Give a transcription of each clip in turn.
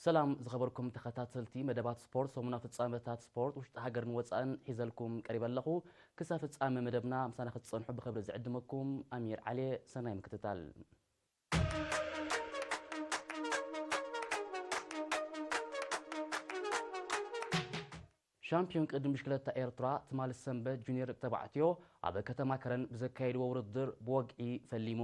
ሰላም ዝኸበርኩም ተኸታተልቲ መደባት ስፖርት፣ ሰሙና ፍጻመታት ስፖርት ውሽጢ ሃገርን ወጻእን ሒዘልኩም ቀሪበ ኣለኹ። ክሳብ ፍጻመ መደብና ምሳና ክትጸንሑ ብኽብሪ ዝዕድመኩም ኣሚር ዓሊ። ሰናይ ምክትታል። ሻምፒዮን ቅድም ብሽክለታ ኤርትራ ትማሊ ሰንበት ጁኒየር ደቂ ተባዕትዮ ኣብ ከተማ ከረን ብዘካየድዎ ውድድር ብወግዒ ፈሊሙ።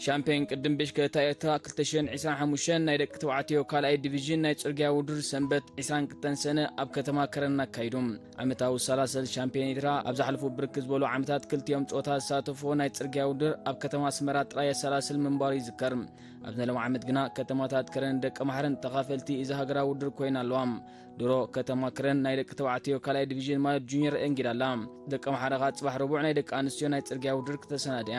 ሻምፒዮን ቅድም ብሽክለታ ኤርትራ ክልተ ሽሕን ዕስራን ሓሙሽተን ናይ ደቂ ተባዕትዮ ካልኣይ ዲቪዥን ናይ ጽርግያ ውድድር ሰንበት ዕስራን ክልተን ሰነ ኣብ ከተማ ከረን ኣካይዱ። ዓመታዊ ሰላሰል ሻምፒዮን ኤርትራ ኣብ ዝሓለፉ ብርክት ዝበሉ ዓመታት ክልቲኦም ጾታ ዝሳተፍዎ ናይ ጽርግያ ውድድር ኣብ ከተማ ኣስመራ ጥራይ ኣሰላስል ምንባሩ ይዝከር። ኣብዚ ናይ ሎሚ ዓመት ግና ከተማታት ከረንን ደቂ ማሕረን ተኻፈልቲ እዚ ሃገራዊ ውድድር ኮይና ኣለዋ። ድሮ ከተማ ከረን ናይ ደቂ ተባዕትዮ ካልኣይ ዲቪዥን ማለት ጁኒየር ኤንጊድ ኣላ። ደቂ ማሕረ ኸኣ ጽባሕ ረቡዕ ናይ ደቂ ኣንስትዮ ናይ ጽርግያ ውድድር ክተሰናድያ።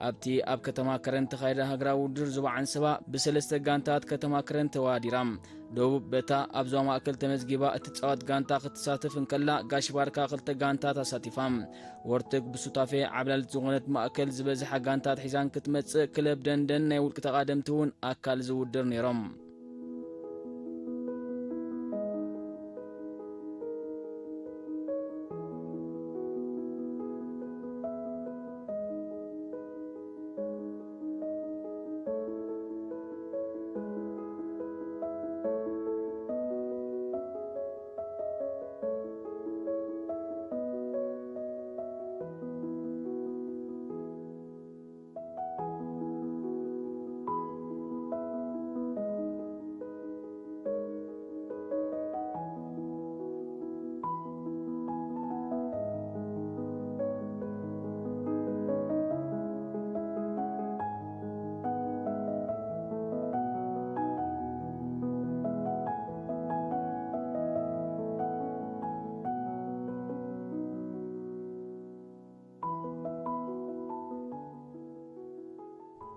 ኣብቲ ኣብ ከተማ ከረን ተኻየደ ሃገራዊ ውድድር ዞባ ዓንሰባ ብሰለስተ ጋንታት ከተማ ከረን ተወዳዲራ። ደቡብ በታ ኣብ ዞባ ማእከል ተመዝጊባ እትጻወት ጋንታ ክትሳተፍ እንከላ፣ ጋሽ ባርካ ክልተ ጋንታት ኣሳቲፋ። ወርትግ ብሱታፌ ዓብላሊት ዝኾነት ማእከል ዝበዝሓ ጋንታት ሒዛን ክትመጽእ፣ ክለብ ደንደን ናይ ውልቂ ተቓደምቲ እውን ኣካል ዝውድር ነይሮም።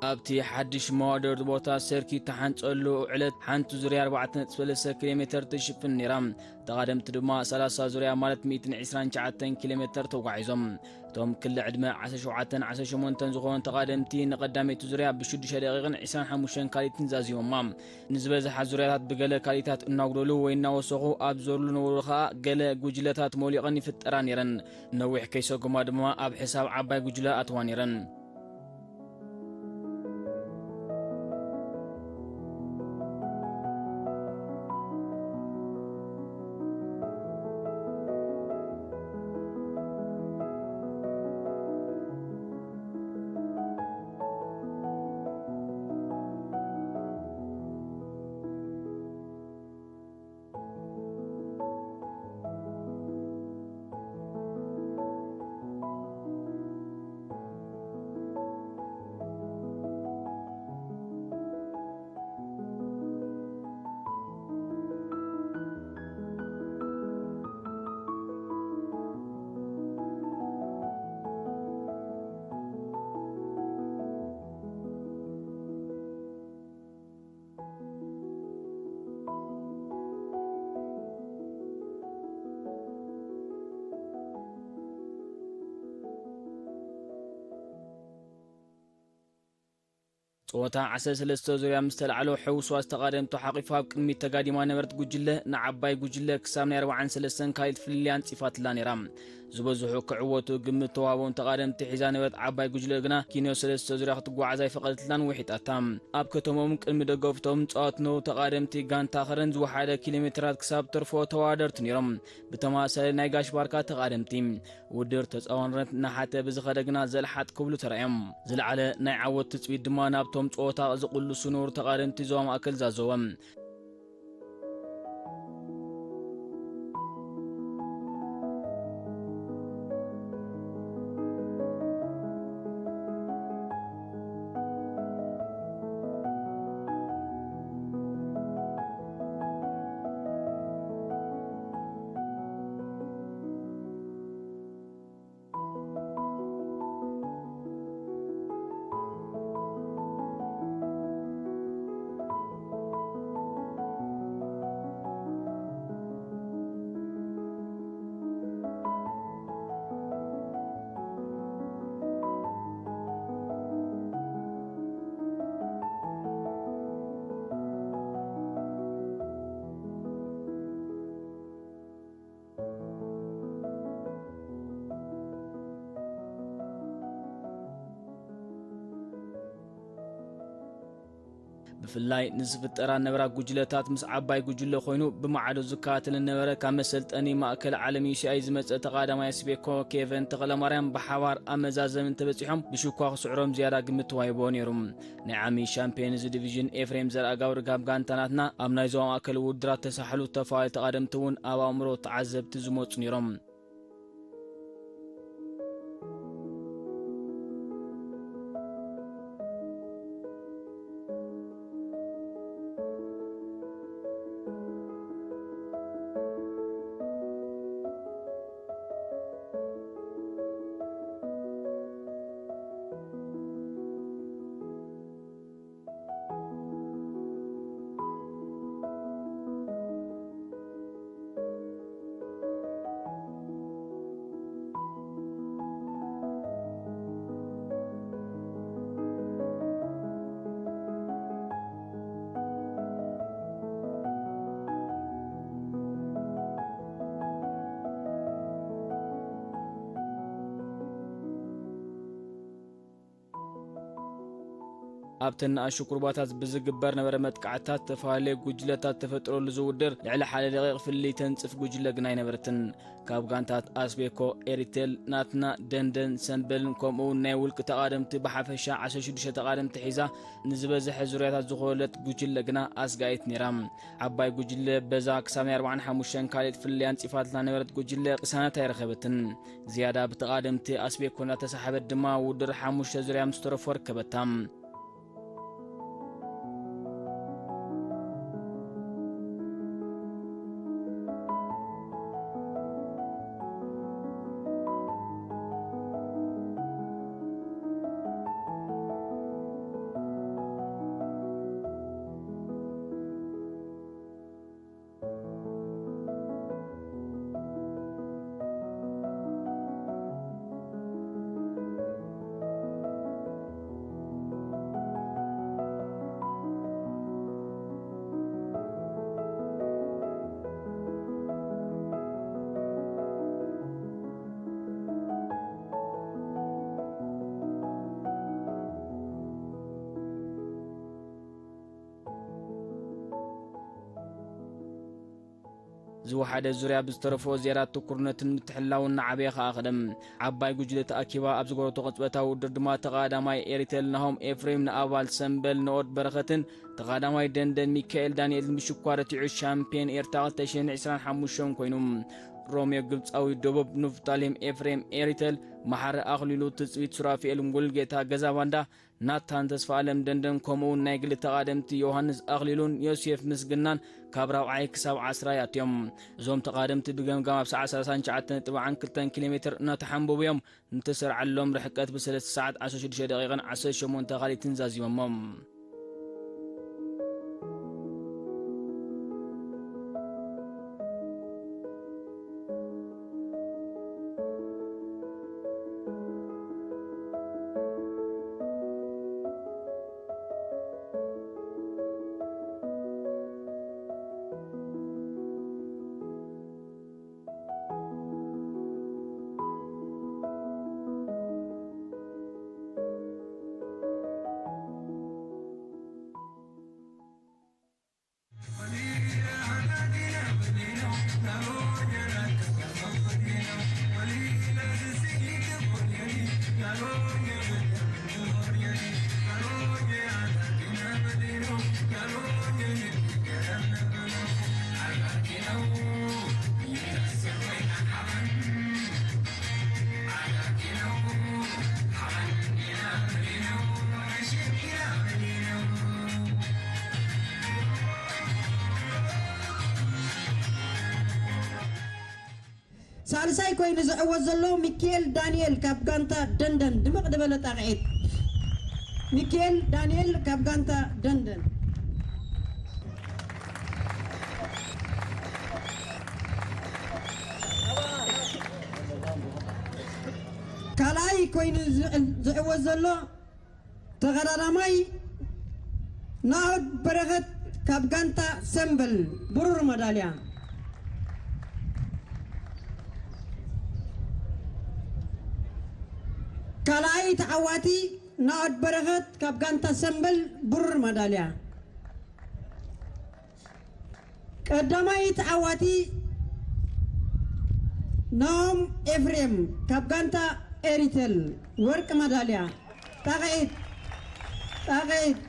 ኣብቲ ሓድሽ መዋደርቲ ቦታ ሰርኪት ተሓንጸሉ ዕለት ሓንቲ ዙርያ ኣርባዕተ ነጥቢ ሰለስተ ኪሎ ሜተር ትሽፍን ነይራ። ተቓደምቲ ድማ ሰላሳ ዙርያ ማለት ሚእትን ዕስራን ትሽዓተን ኪሎ ሜተር ተጓዒዞም። እቶም ክሊ ዕድመ ዓሰርተ ሸውዓተን ዓሰርተ ሸሞንተን ዝኾኑ ተቓደምቲ ንቐዳመይቲ ዙርያ ብሽዱሽተ ደቂቕን ዕስራን ሓሙሽተን ካልኢትን ዛዚሞማ። ንዝበዝሓ ዙርያታት ብገለ ካልኢታት እናጉደሉ ወይ እናወሰኹ ኣብ ዘሉ ነበሩ ኸኣ ገለ ጉጅለታት ሞሊቐን ይፍጠራ ነይረን። ነዊሕ ከይሰጉማ ድማ ኣብ ሕሳብ ዓባይ ጉጅለ ኣትዋ ነይረን። ጸወታ ዓሰርተ ሰለስተ ዙርያ ምስ ተላዕሎ፣ ሕውስዋስ ተቓደምቱ ሓቒፋ ኣብ ቅድሚት ተጋዲማ ነበረት ጉጅለ፣ ንዓባይ ጉጅለ ክሳብ ናይ ኣርባዓን ሰለስተን ካልኢት ፍልልያ ኣንጺፋትላ ነይራ። ዝበዝሑ ክዕወቱ ግምት ተዋህቦም ተቓደምቲ ሒዛ ነበረት ዓባይ ጉጅለ ግና፣ ኪንዮ ሰለስተ ዙርያ ክትጓዓዝ ኣይፈቐደትላን፣ ውሒጣታ። ኣብ ከተሞም ቅድሚ ደገፍቶም ጸዋትነው ተቓደምቲ ጋንታ ከረን ዝወሓደ ኪሎ ሜትራት ክሳብ ተርፎ ተወዳደርቲ ነይሮም። ብተመሳሳሊ ናይ ጋሽ ባርካ ተቓደምቲ ውድድር ተጻዋርነት እናሓተ ብዝኸደ ግና ዘልሓጥ ክብሉ ተራእዮም። ዝለዓለ ናይ ዓወት ትጽቢት ድማ ናብቶም ጸወታ ዝቕልሱ ነበሩ ተቓደምቲ ዞባ ማእከል ዛዘወ። ብፍላይ ንዝፍጠራ ነበራ ጉጅለታት ምስ ዓባይ ጉጅለ ኮይኑ ብማዕዶ ዝከታተል ነበረ። ካብ መሰልጠኒ ማእከል ዓለም ዩ ሲ ኣይ ዝመጸ ተቓዳማይ ኣስቤኮ ኬቨን ተኽለማርያም ብሓባር ኣብ መዛዘሚ እንተበጺሖም ብሽኳ ክስዕሮም ዝያዳ ግምት ተዋሂቦ ነይሩ። ናይ ዓሚ ሻምፒዮን እዚ ዲቪዥን ኤፍሬም ዘርኣጋብር ካብ ጋንታ ናትና ኣብ ናይ ዞባ ማእከል ውድድራት ተሳሕሉ ተፋዋሊ ተቓደምቲ እውን ኣብ ኣእምሮ ተዓዘብቲ ዝመጹ ነይሮም። ኣብተን ንኣሽቱ ቁርባታት ብዝግበር ነበረ መጥቃዕትታት፣ ዝተፈላለዩ ጉጅለታት ተፈጥረሉ ዝውድር ልዕሊ ሓደ ደቂቕ ፍልልይ ተንጽፍ ጉጅለ ግና ኣይነበረትን። ካብ ጋንታት ኣስቤኮ፣ ኤሪቴል፣ ናትና፣ ደንደን፣ ሰምበልን ከምኡ እውን ናይ ውልቂ ተቓደምቲ ብሓፈሻ ዓሰርተ ሽዱሽተ ተቓደምቲ ሒዛ ንዝበዝሐ ዙርያታት ዝኾለለት ጉጅለ ግና ኣስጋኢት ነይራ። ዓባይ ጉጅለ በዛ ክሳብ ናይ ኣርባዓን ሓሙሽተን ካልኢት ፍልልይ ኣንጺፋትላ ነበረት ጉጅለ ቅሳነት ኣይረኸበትን። ዝያዳ ብተቓደምቲ ኣስቤኮ እናተሳሓበት ድማ ውድድር ሓሙሽተ ዙርያ ምስ ተረፎ ርከበታ። ዝወሓደ ዙርያ ብዝተረፎ ዝያዳ ትኩርነትን ምትሕልላውን እናዓበየ ከኣ ኸደ። ዓባይ ጉጅለ ተኣኪባ ኣብ ዝገበረቶ ቅጽበታዊ ውድድር ድማ ተቐዳማይ ኤሪቴል ናሆም ኤፍሬም ንኣባል ሰምበል ንኦድ በረኸትን ተቐዳማይ ደንደን ሚካኤል ዳንኤልን ብሽኳ ረቲዑ ሻምፒዮን ኤርትራ ክልተ ሽሕን ዕስራን ሓሙሽተን ኮይኑ። ሮሜዮ ግብጻዊ፣ ደቡብ ንፍታሌም ኤፍሬም ኤሪቴል፣ መሓሪ ኣኽሊሉ ትጽቢት፣ ሱራፊኤል ሙሉጌታ ገዛ ባንዳ፣ ናታን ተስፋ ኣለም ደንደን ከምኡ እውን ናይ ግሊ ተቓደምቲ ዮሃንስ ኣኽሊሉን ዮሴፍ ምስግናን ካብ ራብዓይ ክሳብ ዓስራይ ኣትዮም። እዞም ተቓደምቲ ብገምጋም ኣብ ሰዓት ሰላሳን ትሽዓተን ነጥቢ ዓን ክልተን ኪሎ ሜትር እናተሓንበቡ እዮም። ንተሰርዓሎም ርሕቀት ብሰለስተ ሰዓት ዓሰርተ ሽዱሽተ ደቂቕን ዓሰርተ ሸሞንተ ካልኢትን ዛዚሞሞም። ሳልሳይ ኮይኑ ዝዕወት ዘሎ ሚኪኤል ዳንኤል ካብ ጋንታ ደንደን። ድምቕ ዝበለ ጣቕዒት። ሚኪኤል ዳንኤል ካብ ጋንታ ደንደን። ካልኣይ ኮይኑ ዝዕ- ዝዕወት ዘሎ ተቐዳዳማይ ናኦድ በረኸት ካብ ጋንታ ሰምበል፣ ብሩር መዳልያ። ካልኣይ ተዓዋቲ ናኦድ በረኸት ካብ ጋንታ ሰምበል፣ ብሩር መዳልያ። ቀዳማይ ተዓዋቲ ናኦም ኤፍሬም ካብ ጋንታ ኤሪተል፣ ወርቂ መዳልያ። ጣቕዒት፣ ጣቕዒት።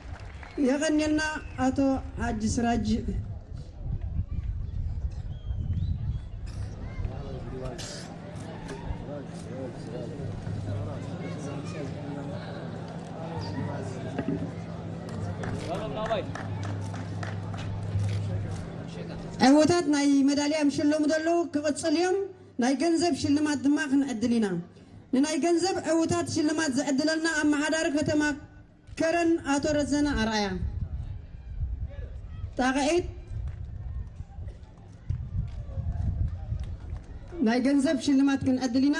የቐንየልና ኣቶ ሓጂ ስራጅ። ዕውታት ናይ መዳልያ ምሽለሙ ዘለዉ ክቕጽል እዮም። ናይ ገንዘብ ሽልማት ድማ ክንዕድል ኢና። ንናይ ገንዘብ ዕውታት ሽልማት ዝዕድለልና ኣመሓዳሪ ከተማ ከረን ኣቶ ረዘነ ኣርኣያ። ጣቕዒት። ናይ ገንዘብ ሽልማት ክንዕድል ኢና።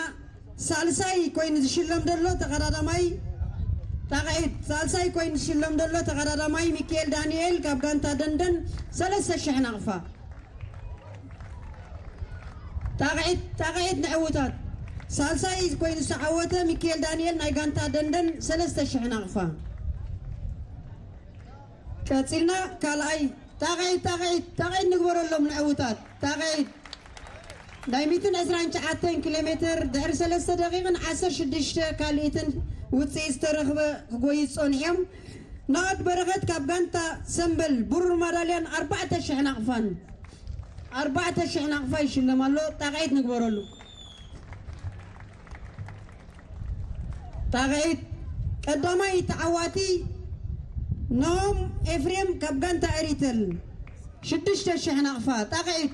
ሳልሳይ ኮይኑ ዝሽለም ዘሎ ተቐዳዳማይ፣ ጣቕዒት፣ ሳልሳይ ኮይኑ ዝሽለም ዘሎ ተቐዳዳማይ ሚካኤል ዳንኤል ካብ ጋንታ ደንደን፣ ሰለስተ ሽሕ ናቕፋ። ጣቕዒት፣ ጣቕዒት ንዕውታት። ሳልሳይ ኮይኑ ዝተዓወተ ሚካኤል ዳንኤል ናይ ጋንታ ደንደን፣ ሰለስተ ሽሕ ናቕፋ። ቀጺልና ካልኣይ። ጣቕዒት፣ ጣቕዒት፣ ጣቕዒት ንግበረሎም ንዕውታት። ጣቕዒት። ናይ ሚእትን ዕስራን ትሽዓተን ኪሎ ሜትር ድሕሪ ሰለስተ ደቂቕን ዓሰርተ ሽዱሽተ ካልኢትን ውጽኢት ዝተረኽበ ክጎዩ ዝጸንሑ እዮም። ናኦድ በረኸት ካብ ጋንታ ሰምበል፣ ብሩር ማዳልያን ኣርባዕተ ሽሕ ናቕፋን፣ ኣርባዕተ ሽሕ ናቕፋ ይሽለም ኣሎ። ጣቕዒት ንግበረሉ። ጣቕዒት። ቀዳማይ ተዓዋቲ ናሆም ኤፍሬም ካብ ጋንታ ኤሪተል፣ ሽዱሽተ ሽሕ ናቕፋ። ጣቕዒት።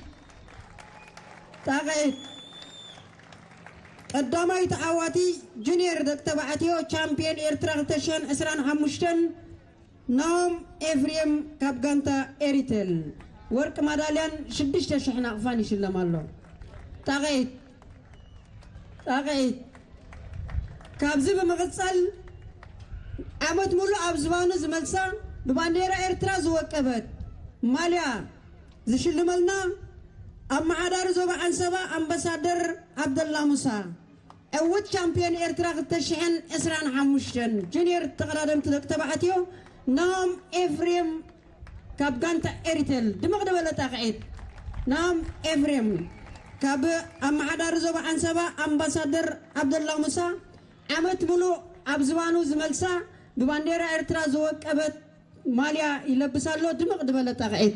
ጣቕዒት። ቀዳማይ ተዓዋቲ ጁኒየር ደቂ ተባዕትዮ ቻምፒየን ኤርትራ ክልተ ሽሕን ዕስራን ሓሙሽተን ናሆም ኤፍሬም ካብ ጋንታ ኤሪተል፣ ወርቂ ማዳልያን ሽዱሽተ ሽሕ ናቕፋን ይሽለም ኣሎ። ጣቕዒት። ጣቕዒት። ካብዚ ብምቕጻል፣ ዓመት ሙሉእ ኣብ ዝባኑ ዝመልሳ፣ ብባንዴራ ኤርትራ ዝወቀበት ማልያ ዝሽልመልና ኣመሓዳሪ ዞባ ዓንሰባ ኣምባሳደር ዓብደላ ሙሳ፣ ዕውት ቻምፒዮን ኤርትራ ክልተ ሽሕን ዕስራን ሓሙሽተን ጁኒየር ተቐዳደምቲ ደቂ ተባዕትዮ ናሆም ኤፍሬም ካብ ጋንታ ኤሪተል። ድምቕ ዝበለ ጣቕዒት። ናሆም ኤፍሬም ካብ ኣመሓዳሪ ዞባ ዓንሰባ ኣምባሳደር ዓብደላ ሙሳ፣ ዓመት ሙሉእ ኣብ ዝባኑ ዝመልሳ፣ ብባንዴራ ኤርትራ ዝወቀበት ማልያ ይለብስ ኣሎ። ድምቕ ዝበለ ጣቕዒት።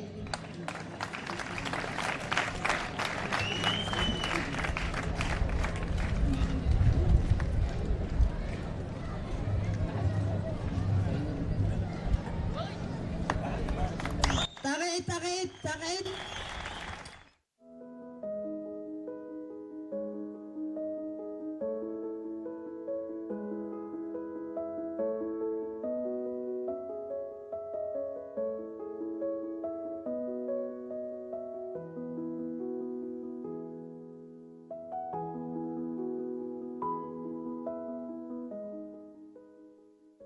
ጣቕዒት፣ ጣቕዒት፣ ጣቕዒት።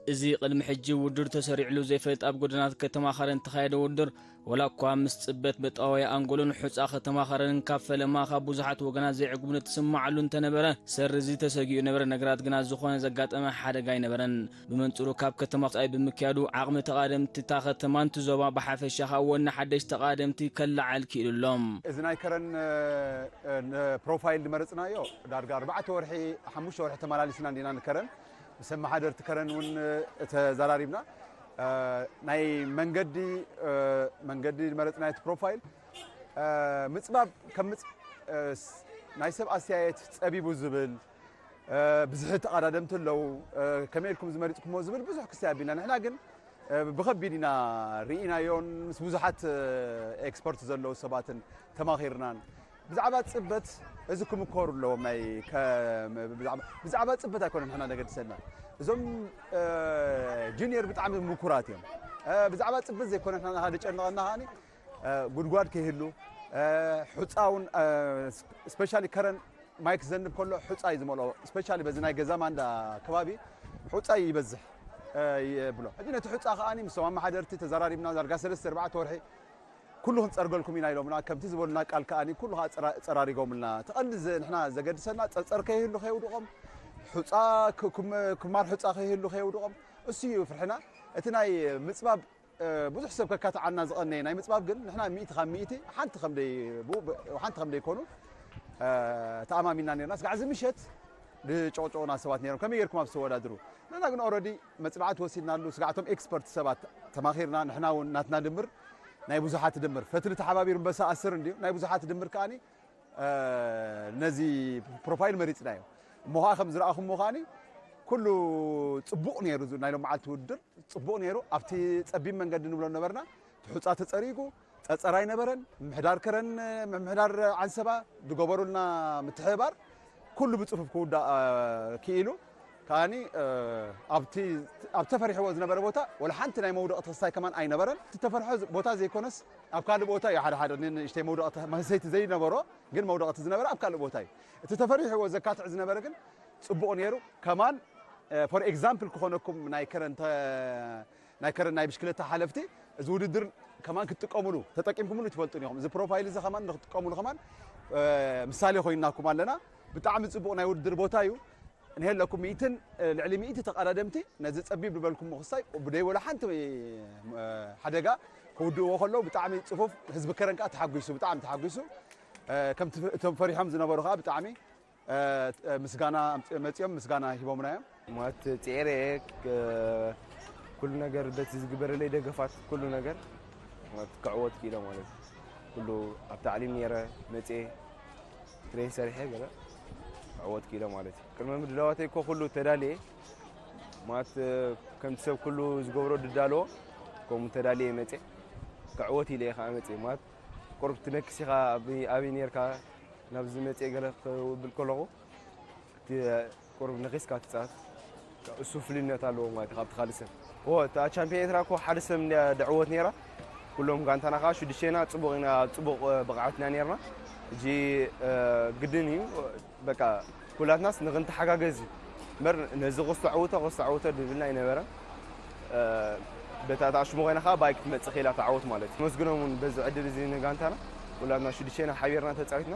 እዚ ቅድሚ ሕጂ ውድድር ተሰሪዕሉ ዘይፈልጥ ኣብ ጎደናት ከተማ ከረን እተኻየደ ውድድር፣ ወላ እኳ ምስ ጽበት በጣውያ ኣንጎሎን ሑጻ ከተማ ከረንን ካብ ፈለማ ካብ ብዙሓት ወገናት ዘይዕግቡነት ትስምዓሉ እንተነበረ፣ ሰሪ እዚ ተሰጊኡ ነበረ። ነገራት ግና ዝኾነ ዘጋጠመ ሓደጋ ኣይነበረን። ብመንጽሩ ካብ ከተማ ወጻኢ ብምክያዱ ዓቕሚ ተቓደምቲ እታ ከተማን እቲ ዞባ ብሓፈሻ ካብ ወኒ ሓደሽቲ ተቓደምቲ ከለዓዕል ክኢሉ ኣሎ። እዚ ናይ ከረን፣ እ፣ እ፣ ፕሮፋይል ዝመረጽናዮ ዳርጋ ኣርባዕተ ወርሒ፣ ሓሙሽተ ወርሒ ተመላሊስና እንዲና ንከረን። ምስ ኣመሓደርቲ ከረን እውን፣ እ፣ ተዘራሪብና። እ፣ ናይ መንገዲ፣ እ፣ መንገዲ ዝመረጽናዮ እቲ ፕሮፋይል፣ እ፣ ምጽባብ ከም ምጽ-፣ እ፣ ስ-፣ ናይ ሰብ ኣስተያየት ጸቢቡ ዝብል፣ እ፣ ብዝሒ ተቐዳደምቲ ኣለዉ፣ እ፣ ከመይ ኢልኩም ዝመሪጽኩሞ ዝብል ብዙሕ ክስታይ ኣቢልና። ንሕና ግን፣ እ፣ ብኸቢድ ኢና ርኢናዮን ምስ ብዙሓት፣ እ፣ ኤክስፐርት ዘለዉ ሰባትን ተማኺርናን። ብዛዕባ ጽበት እዚ ክምኮሩ ኣለዎም። ናይ ከ- ብዛዕባ ብዛዕባ ፅበት ኣይኮነን ንሕና ዘገድሰና። እዞም እ፣ ጁኒየር ብጣዕሚ ምኩራት እዮም። እ፣ ብዛዕባ ፅበት ዘይኮነ ንሕና ዘጨንቐና ከዓኒ፣ እ፣ ጉድጓድ ከይህሉ፣ እ፣ ሑፃ እውን፣ እ፣ ስፔሻሊ ከረን ማይ ክዘንብ ከሎ ሑፃ እዩ ዝመልኦ። ስፔሻሊ በዚ ናይ ገዛ ማንዳ ከባቢ ሑፃ ይበዝሕ፣ እ፣ ይብሎ። ሕጂ ነቲ ሑፃ ከዓኒ ምስቶም ኣመሓደርቲ ተዘራሪብና ዳርጋ ሰለስተ ኣርባዕተ ወርሒ ኩሉ ክንፀርገልኩም ኢና ኢሎምና። ከምቲ ዝበሉና ቃል ከዓኒ ኩሉ ከዓ ፀራ- ፀራሪጎምልና። እቲ ቀንዲ ዘ- ንሕና ዘገድሰና ፀፀር ከይህሉ ከየውድቖም፣ ሑፃ ክ- ክም- ክማር ሑፃ ከይህሉ ከየውድቖም፣ እሱ እዩ ፍርሕና። እቲ ናይ ምፅባብ፣ እ፣ ብዙሕ ሰብ ከካትዓና ዝቐነየ ናይ ምፅባብ ግን ንሕና ሚእቲ ካብ ሚእቲ ሓንቲ ከም ደይ- ብኡ- ብ- ሓንቲ ከም ደይኮኑ፣ እ፣ ተኣማሚና ነርና። ስጋዕ እዚ ምሸት ዝጨቕጨቑና ሰባት ነይሮም። ከመይ ጌርኩም ኣብ ዝተወዳድሩ? ንሕና ግን ኦረዲ መፅናዕቲ ወሲድናሉ። ስጋዕቶም ኤክስፐርት ሰባት ተማኺርና፣ ንሕና እውን ናትና ድምር ናይ ብዙሓት ድምር፣ ፈትሊ ተሓባቢሩ እምበሳ ኣስር እንድዩ፣ ናይ ብዙሓት ድምር ከዓኒ፣ እ፣ ነዚ ፕሮፋይል መሪፅናዮ። እሞ ከዓ ከም ዝረኣኹሞ ከዓኒ ኩሉ ፅቡቕ ነይሩ። እዚ ናይ ሎም መዓልቲ ውድድር ፅቡቕ ነይሩ። ኣብቲ ፀቢብ መንገዲ ንብሎ ነበርና፣ እቲ ሑፃ ተፀሪጉ፣ ፀፀር ኣይነበረን። ምምሕዳር ከረን፣ ምምሕዳር ዓንሰባ ዝገበሩልና ምትሕብባር ኩሉ ብፅፉፍ ክውዳእ፣ እ፣ ክኢሉ። ከዓኒ፣ እ፣ ኣብቲ ኣብ ተፈሪሕዎ ዝነበረ ቦታ ወላ ሓንቲ ናይ መውደቕቲ ክስታይ ከማን ኣይነበረን። እቲ ተፈርሖ ዝ- ቦታ ዘይኮነስ ኣብ ካልእ ቦታ እዩ። ሓደ ሓደ ን- ንእሽተይ መውደቕቲ መህሰይቲ ዘይነበሮ ግን መውደቕቲ ዝነበረ ኣብ ካልእ ቦታ እዩ። እቲ ተፈሪሕዎ ዘካትዕ ዝነበረ ግን ፅቡቕ ነይሩ። ከማን፣ እ፣ ፎር ኤግዛምፕል ክኾነኩም ናይ ከረን ተ- ናይ ከረን ናይ ብሽክለታ ሓለፍቲ እዚ ውድድር ከማን ክትጥቀሙሉ ተጠቂምኩምሉ ትፈልጡ ኢኹም። እዚ ፕሮፋይል እዚ ከማን ንክትጥቀሙሉ ከማን፣ እ፣ ምሳሌ ኮይናኩም ኣለና። ብጣዕሚ ፅቡቕ ናይ ውድድር ቦታ እዩ። እንሄለኩም ሚእትን፣ እ፣ ልዕሊ ሚእቲ ተቐዳደምቲ ነዚ ፀቢብ ዝበልኩም ምኽሳይ ብደይ ወላ ሓንቲ፣ እ፣ ሓደጋ ክውድእዎ ከለዉ ብጣዕሚ ፅፉፍ፣ ህዝቢ ከረን ከዓ ተሓጒሱ፣ ብጣዕሚ ተሓጒሱ። እ፣ ከምቲ እቶም ፈሪሖም ዝነበሩ ከዓ ብጣዕሚ፣ እ፣ ምስጋና ኣምፅ- መፂኦም ምስጋና ሂቦምና እዮም። ማለት ፅዕረ እየ፣ እ፣ ኩሉ ነገር በቲ ዝግበረለይ ደገፋት ኩሉ ነገር ማለት ክዕወት ክኢለ ማለት እዩ። ኩሉ ኣብ ታዕሊም ነይረ መፅየ ትሬን ሰሪሐ ገለ ክዕወት ክኢለ ማለት እዩ። ቅድሚ ምድላዋተይ እኮ ኩሉ ተዳልየ ማለት፣ እ፣ ከምቲ ሰብ ኩሉ ዝገብሮ ድዳለዎ ከምኡ ተዳልየ መፅየ ክዕወት ኢለ እየ ከዓ መፅየ ማለት ቁሩብ ትነክስ ኢኻ፣ ኣበይ ኣበይ ነርካ ናብዚ መፅየ ገለ ክብል ከለኹ እቲ ቁሩብ ነኺስካ ትፃወት እሱ ፍልነት ኣለዎ ማለት እዩ ካብቲ ካልእ ሰብ። እዎ፣ እታ ቻምፒዮን ኤርትራ እኮ ሓደ ሰብ እንድያ ደዕወት ነይራ። ኩሎም ጋንታና ከዓ ሽዱሽቴና ፅቡቕ ኢና፣ ኣብ ፅቡቕ፣ እ፣ ብቕዓት ኢና ነይርና። ሕጂ፣ እ፣ ግድን እዩ በቃ ኩላትናስ ንክንተሓጋገዝ እዩ እምበር ነዚ ክስተዕውቶ ክስተዕውቶ ድብልና ኣይነበረን። እ፣ በታ ተኣሽሙ ኮይና ከዓ ብኣይ ክትመፅእ ክኢላ ተዓወት ማለት እዩ። መስግኖም እውን በዚ ዕድል እዚ ንጋንታና ኩላትና ሽዱሽቴና ሓቢርና ተፃዊትና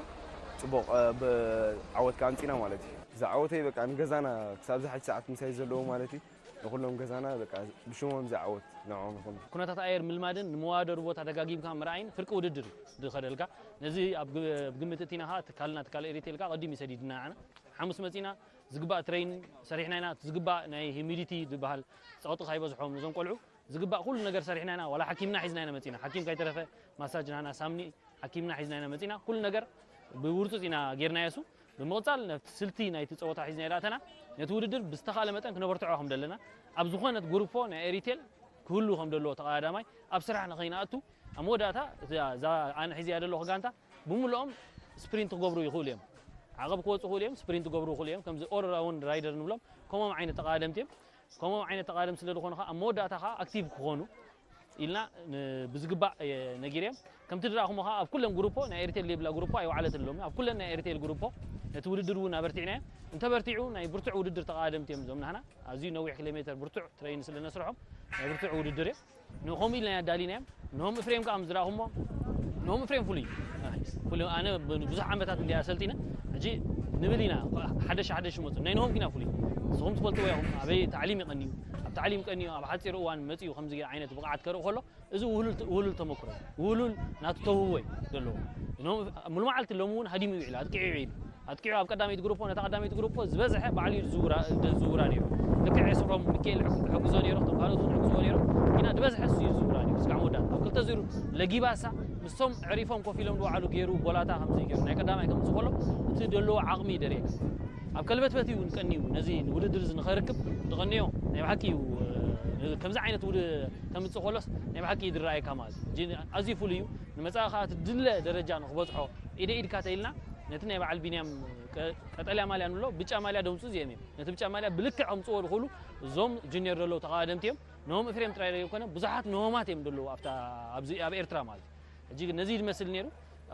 ፅቡቕ፣ እ፣ ብ-፣ ዓወት ከዓ ኣምፂና ማለት እዩ። ዝዓወተይ በቃ ንገዛና ክሳብ ዝሓጅ ሰዓት ምሳይ ዘለዉ ማለት እዩ። ንኩሎም ገዛና በቃ ብሽሞም ዝዓወት ንዕኦም ይኹን። ኩነታት ኣየር ምልማድን ንመዋደሩ ቦታ ደጋጊምካ ምርኣይን ፍርቂ ውድድር እዩ ዝኸደልካ። ነዚ ኣብ ግ-፣ ኣብ ግምት እቲና ከዓ ትካልና ትካል ኤሪቴል ከዓ ቀዲሙ እዩ ሰዲድና። ንዓና ሓሙስ መፂና ዝግባእ ትሬን ሰሪሕና ኢና። ዝግባእ ናይ ሂሚዲቲ ዝበሃል ፀቕጢ ካይበዝሖም ነዞም ቆልዑ ዝግባእ ኩሉ ነገር ሰሪሕና ኢና። ዋላ ሓኪምና ሒዝና ኢና መፂና። ሓኪም ካይተረፈ ማሳጅ ናና ሳምኒ ሓኪምና ሒዝና ኢና መፂና። ኩሉ ነገር ብውርፁፅ ኢና ጌርናዮ። እሱ ብምቕፃል ነቲ ስልቲ ናይቲ ፀወታ ሒዝና ይዳእተና ነቲ ውድድር ብዝተኻለ መጠን ክነበርትዖ ከም ዘለና ኣብ ዝኾነት ጉሩፖ ናይ ኤሪቴል ክህሉ ከም ዘለዎ ተቐዳዳማይ ኣብ ስራሕ ንኸይንኣቱ ኣብ መወዳእታ እዛ እዛ ኣነ ሒዝያ ዘለኹ ጋንታ ብምልኦም ስፕሪንት ክገብሩ ይኽእሉ እዮም። ዓቐብ ክወፁ ይኽእሉ እዮም፣ ስፕሪንት ክገብሩ ይኽእሉ እዮም። ከምዚ ኦል ራውንድ ራይደር ንብሎም ከምኦም ዓይነት ተቐዳደምቲ እዮም። ከምኦም ዓይነት ተቐዳደምቲ ስለ ዝኾኑ ከዓ ኣብ መወዳእታ ከዓ ኣክቲቭ ክኾኑ ኢልና ን-፣ ብዝግባእ፣ እ፣ ነጊረዮም። ከምቲ ዝረኣኹሞ ከዓ ኣብ ኩለን ጉሩፖ ናይ ኤሪቴል ዘይብላ ጉሩፖ ኣይወዓለትን ሎሚ። ኣብ ኩለን ናይ ኤሪቴል ጉሩፖ ነቲ ውድድር እውን ኣበርቲዕናዮ። እንተበርቲዑ ናይ ብርቱዕ ውድድር ተቐዳደምቲ እዮም እዞም ናህና። ኣዝዩ ነዊሕ ኪሎ ሜትር ብርቱዕ ትሬን ስለ ነስርሖም ናይ ብርቱዕ ውድድር እዮም። ንኸምኡ ኢልና ኣዳሊናዮም። ንሆም እፍሬም ከዓ ምስ ዝረኣኹሞ ንሆም እፍሬም ፍሉይ እዩ። ፍሉይ፣ ኣነ ብ-፣ ብዙሕ ዓመታት እንዲያ ኣሰልጢነ። ሕጂ ንብል ኢና ሓደሽ ሓደሽ ይመፁ። ናይ ንሆም ግና ፍሉይ። ንስኹም ትፈልጥዎ ኢኹም። ኣበይ ታዕሊም ይቐንዩ። ኣብ ታዕሊም ቀንዩ ኣብ ሓፂር እዋን መፅዩ ከምዚ ዓይነት ብቕዓት ከርኢ ከሎ እዚ ውህሉል ተ-፣ ውህሉል ተመክሮ እዩ። ውህሉል ናቱ ተውህቦ እዩ ዘለዎ። ንሆም ሙሉ መዓልቲ ሎሚ እውን ሃዲሙ ይውዕል፣ ኣጥቂዑ ይውዕል። ኣጥቂዑ ኣብ ቀዳመይቲ ግሩፖ፣ ነታ ቀዳመይቲ ግሩፖ ዝበዝሐ ባዕሉ እዩ ዝዝውራ-፣ ዝዝውራ ነይሩ። ልክዕ ኤስፍሮም ሚካኤል ሕግ-፣ ሕግዞ ነይሩ፣ እቶም ካልኦት እውን ሕግዝዎ ነይሩ። ግና ዝበዝሐ እሱ እዩ ዝዝውራ ነይሩ። ስጋዕ መወዳእታ ኣብ ክልተ ዙር ለጊባሳ ምስቶም ዕሪፎም ኮፍ ኢሎም ዝወዓሉ ገይሩ፣ ቦላታ ከምዚ ገይሩ ናይ ቀዳማይ ከምዚ ከሎ እቲ ዘለዎ ዓቕሚ ደርእየካ። ኣብ ከልበትበት እውን ቀንዩ ነዚ ውድድር እዚ ንኸርክብ ዝቐንዮ ናይ ብሓቂ እዩ። ከምዚ ዓይነት ውድ-፣ ከምፅእ ከሎስ ናይ ብሓቂ እዩ ዝረኣየካ ማለት እዩ። ሕጂ ኣዝዩ ፍሉይ እዩ። ንመጻኢ ከዓ እቲ ድለ ደረጃ ንክበፅሖ ኢደ ኢድካ ተኢልና ነቲ ናይ በዓል ቢንያም ቀ-፣ ቀጠልያ ማልያ ንብሎ፣ ብጫ ማልያ ደምፁ እዚኦም እዮም። ነቲ ብጫ ማልያ ብልክዕ ከምፅዎ ዝኽእሉ እዞም ጁኒየር ዘለዉ ተቓደምቲ እዮም። ኖሆም ኤፍሬም ጥራይ ዘይኮነ፣ ብዙሓት ኖሆማት እዮም ዘለዉ ኣብታ፣ ኣብዚ፣ ኣብ ኤርትራ ማለት እዩ። ሕጂ ግን ነዚ ዝመስል ነይሩ።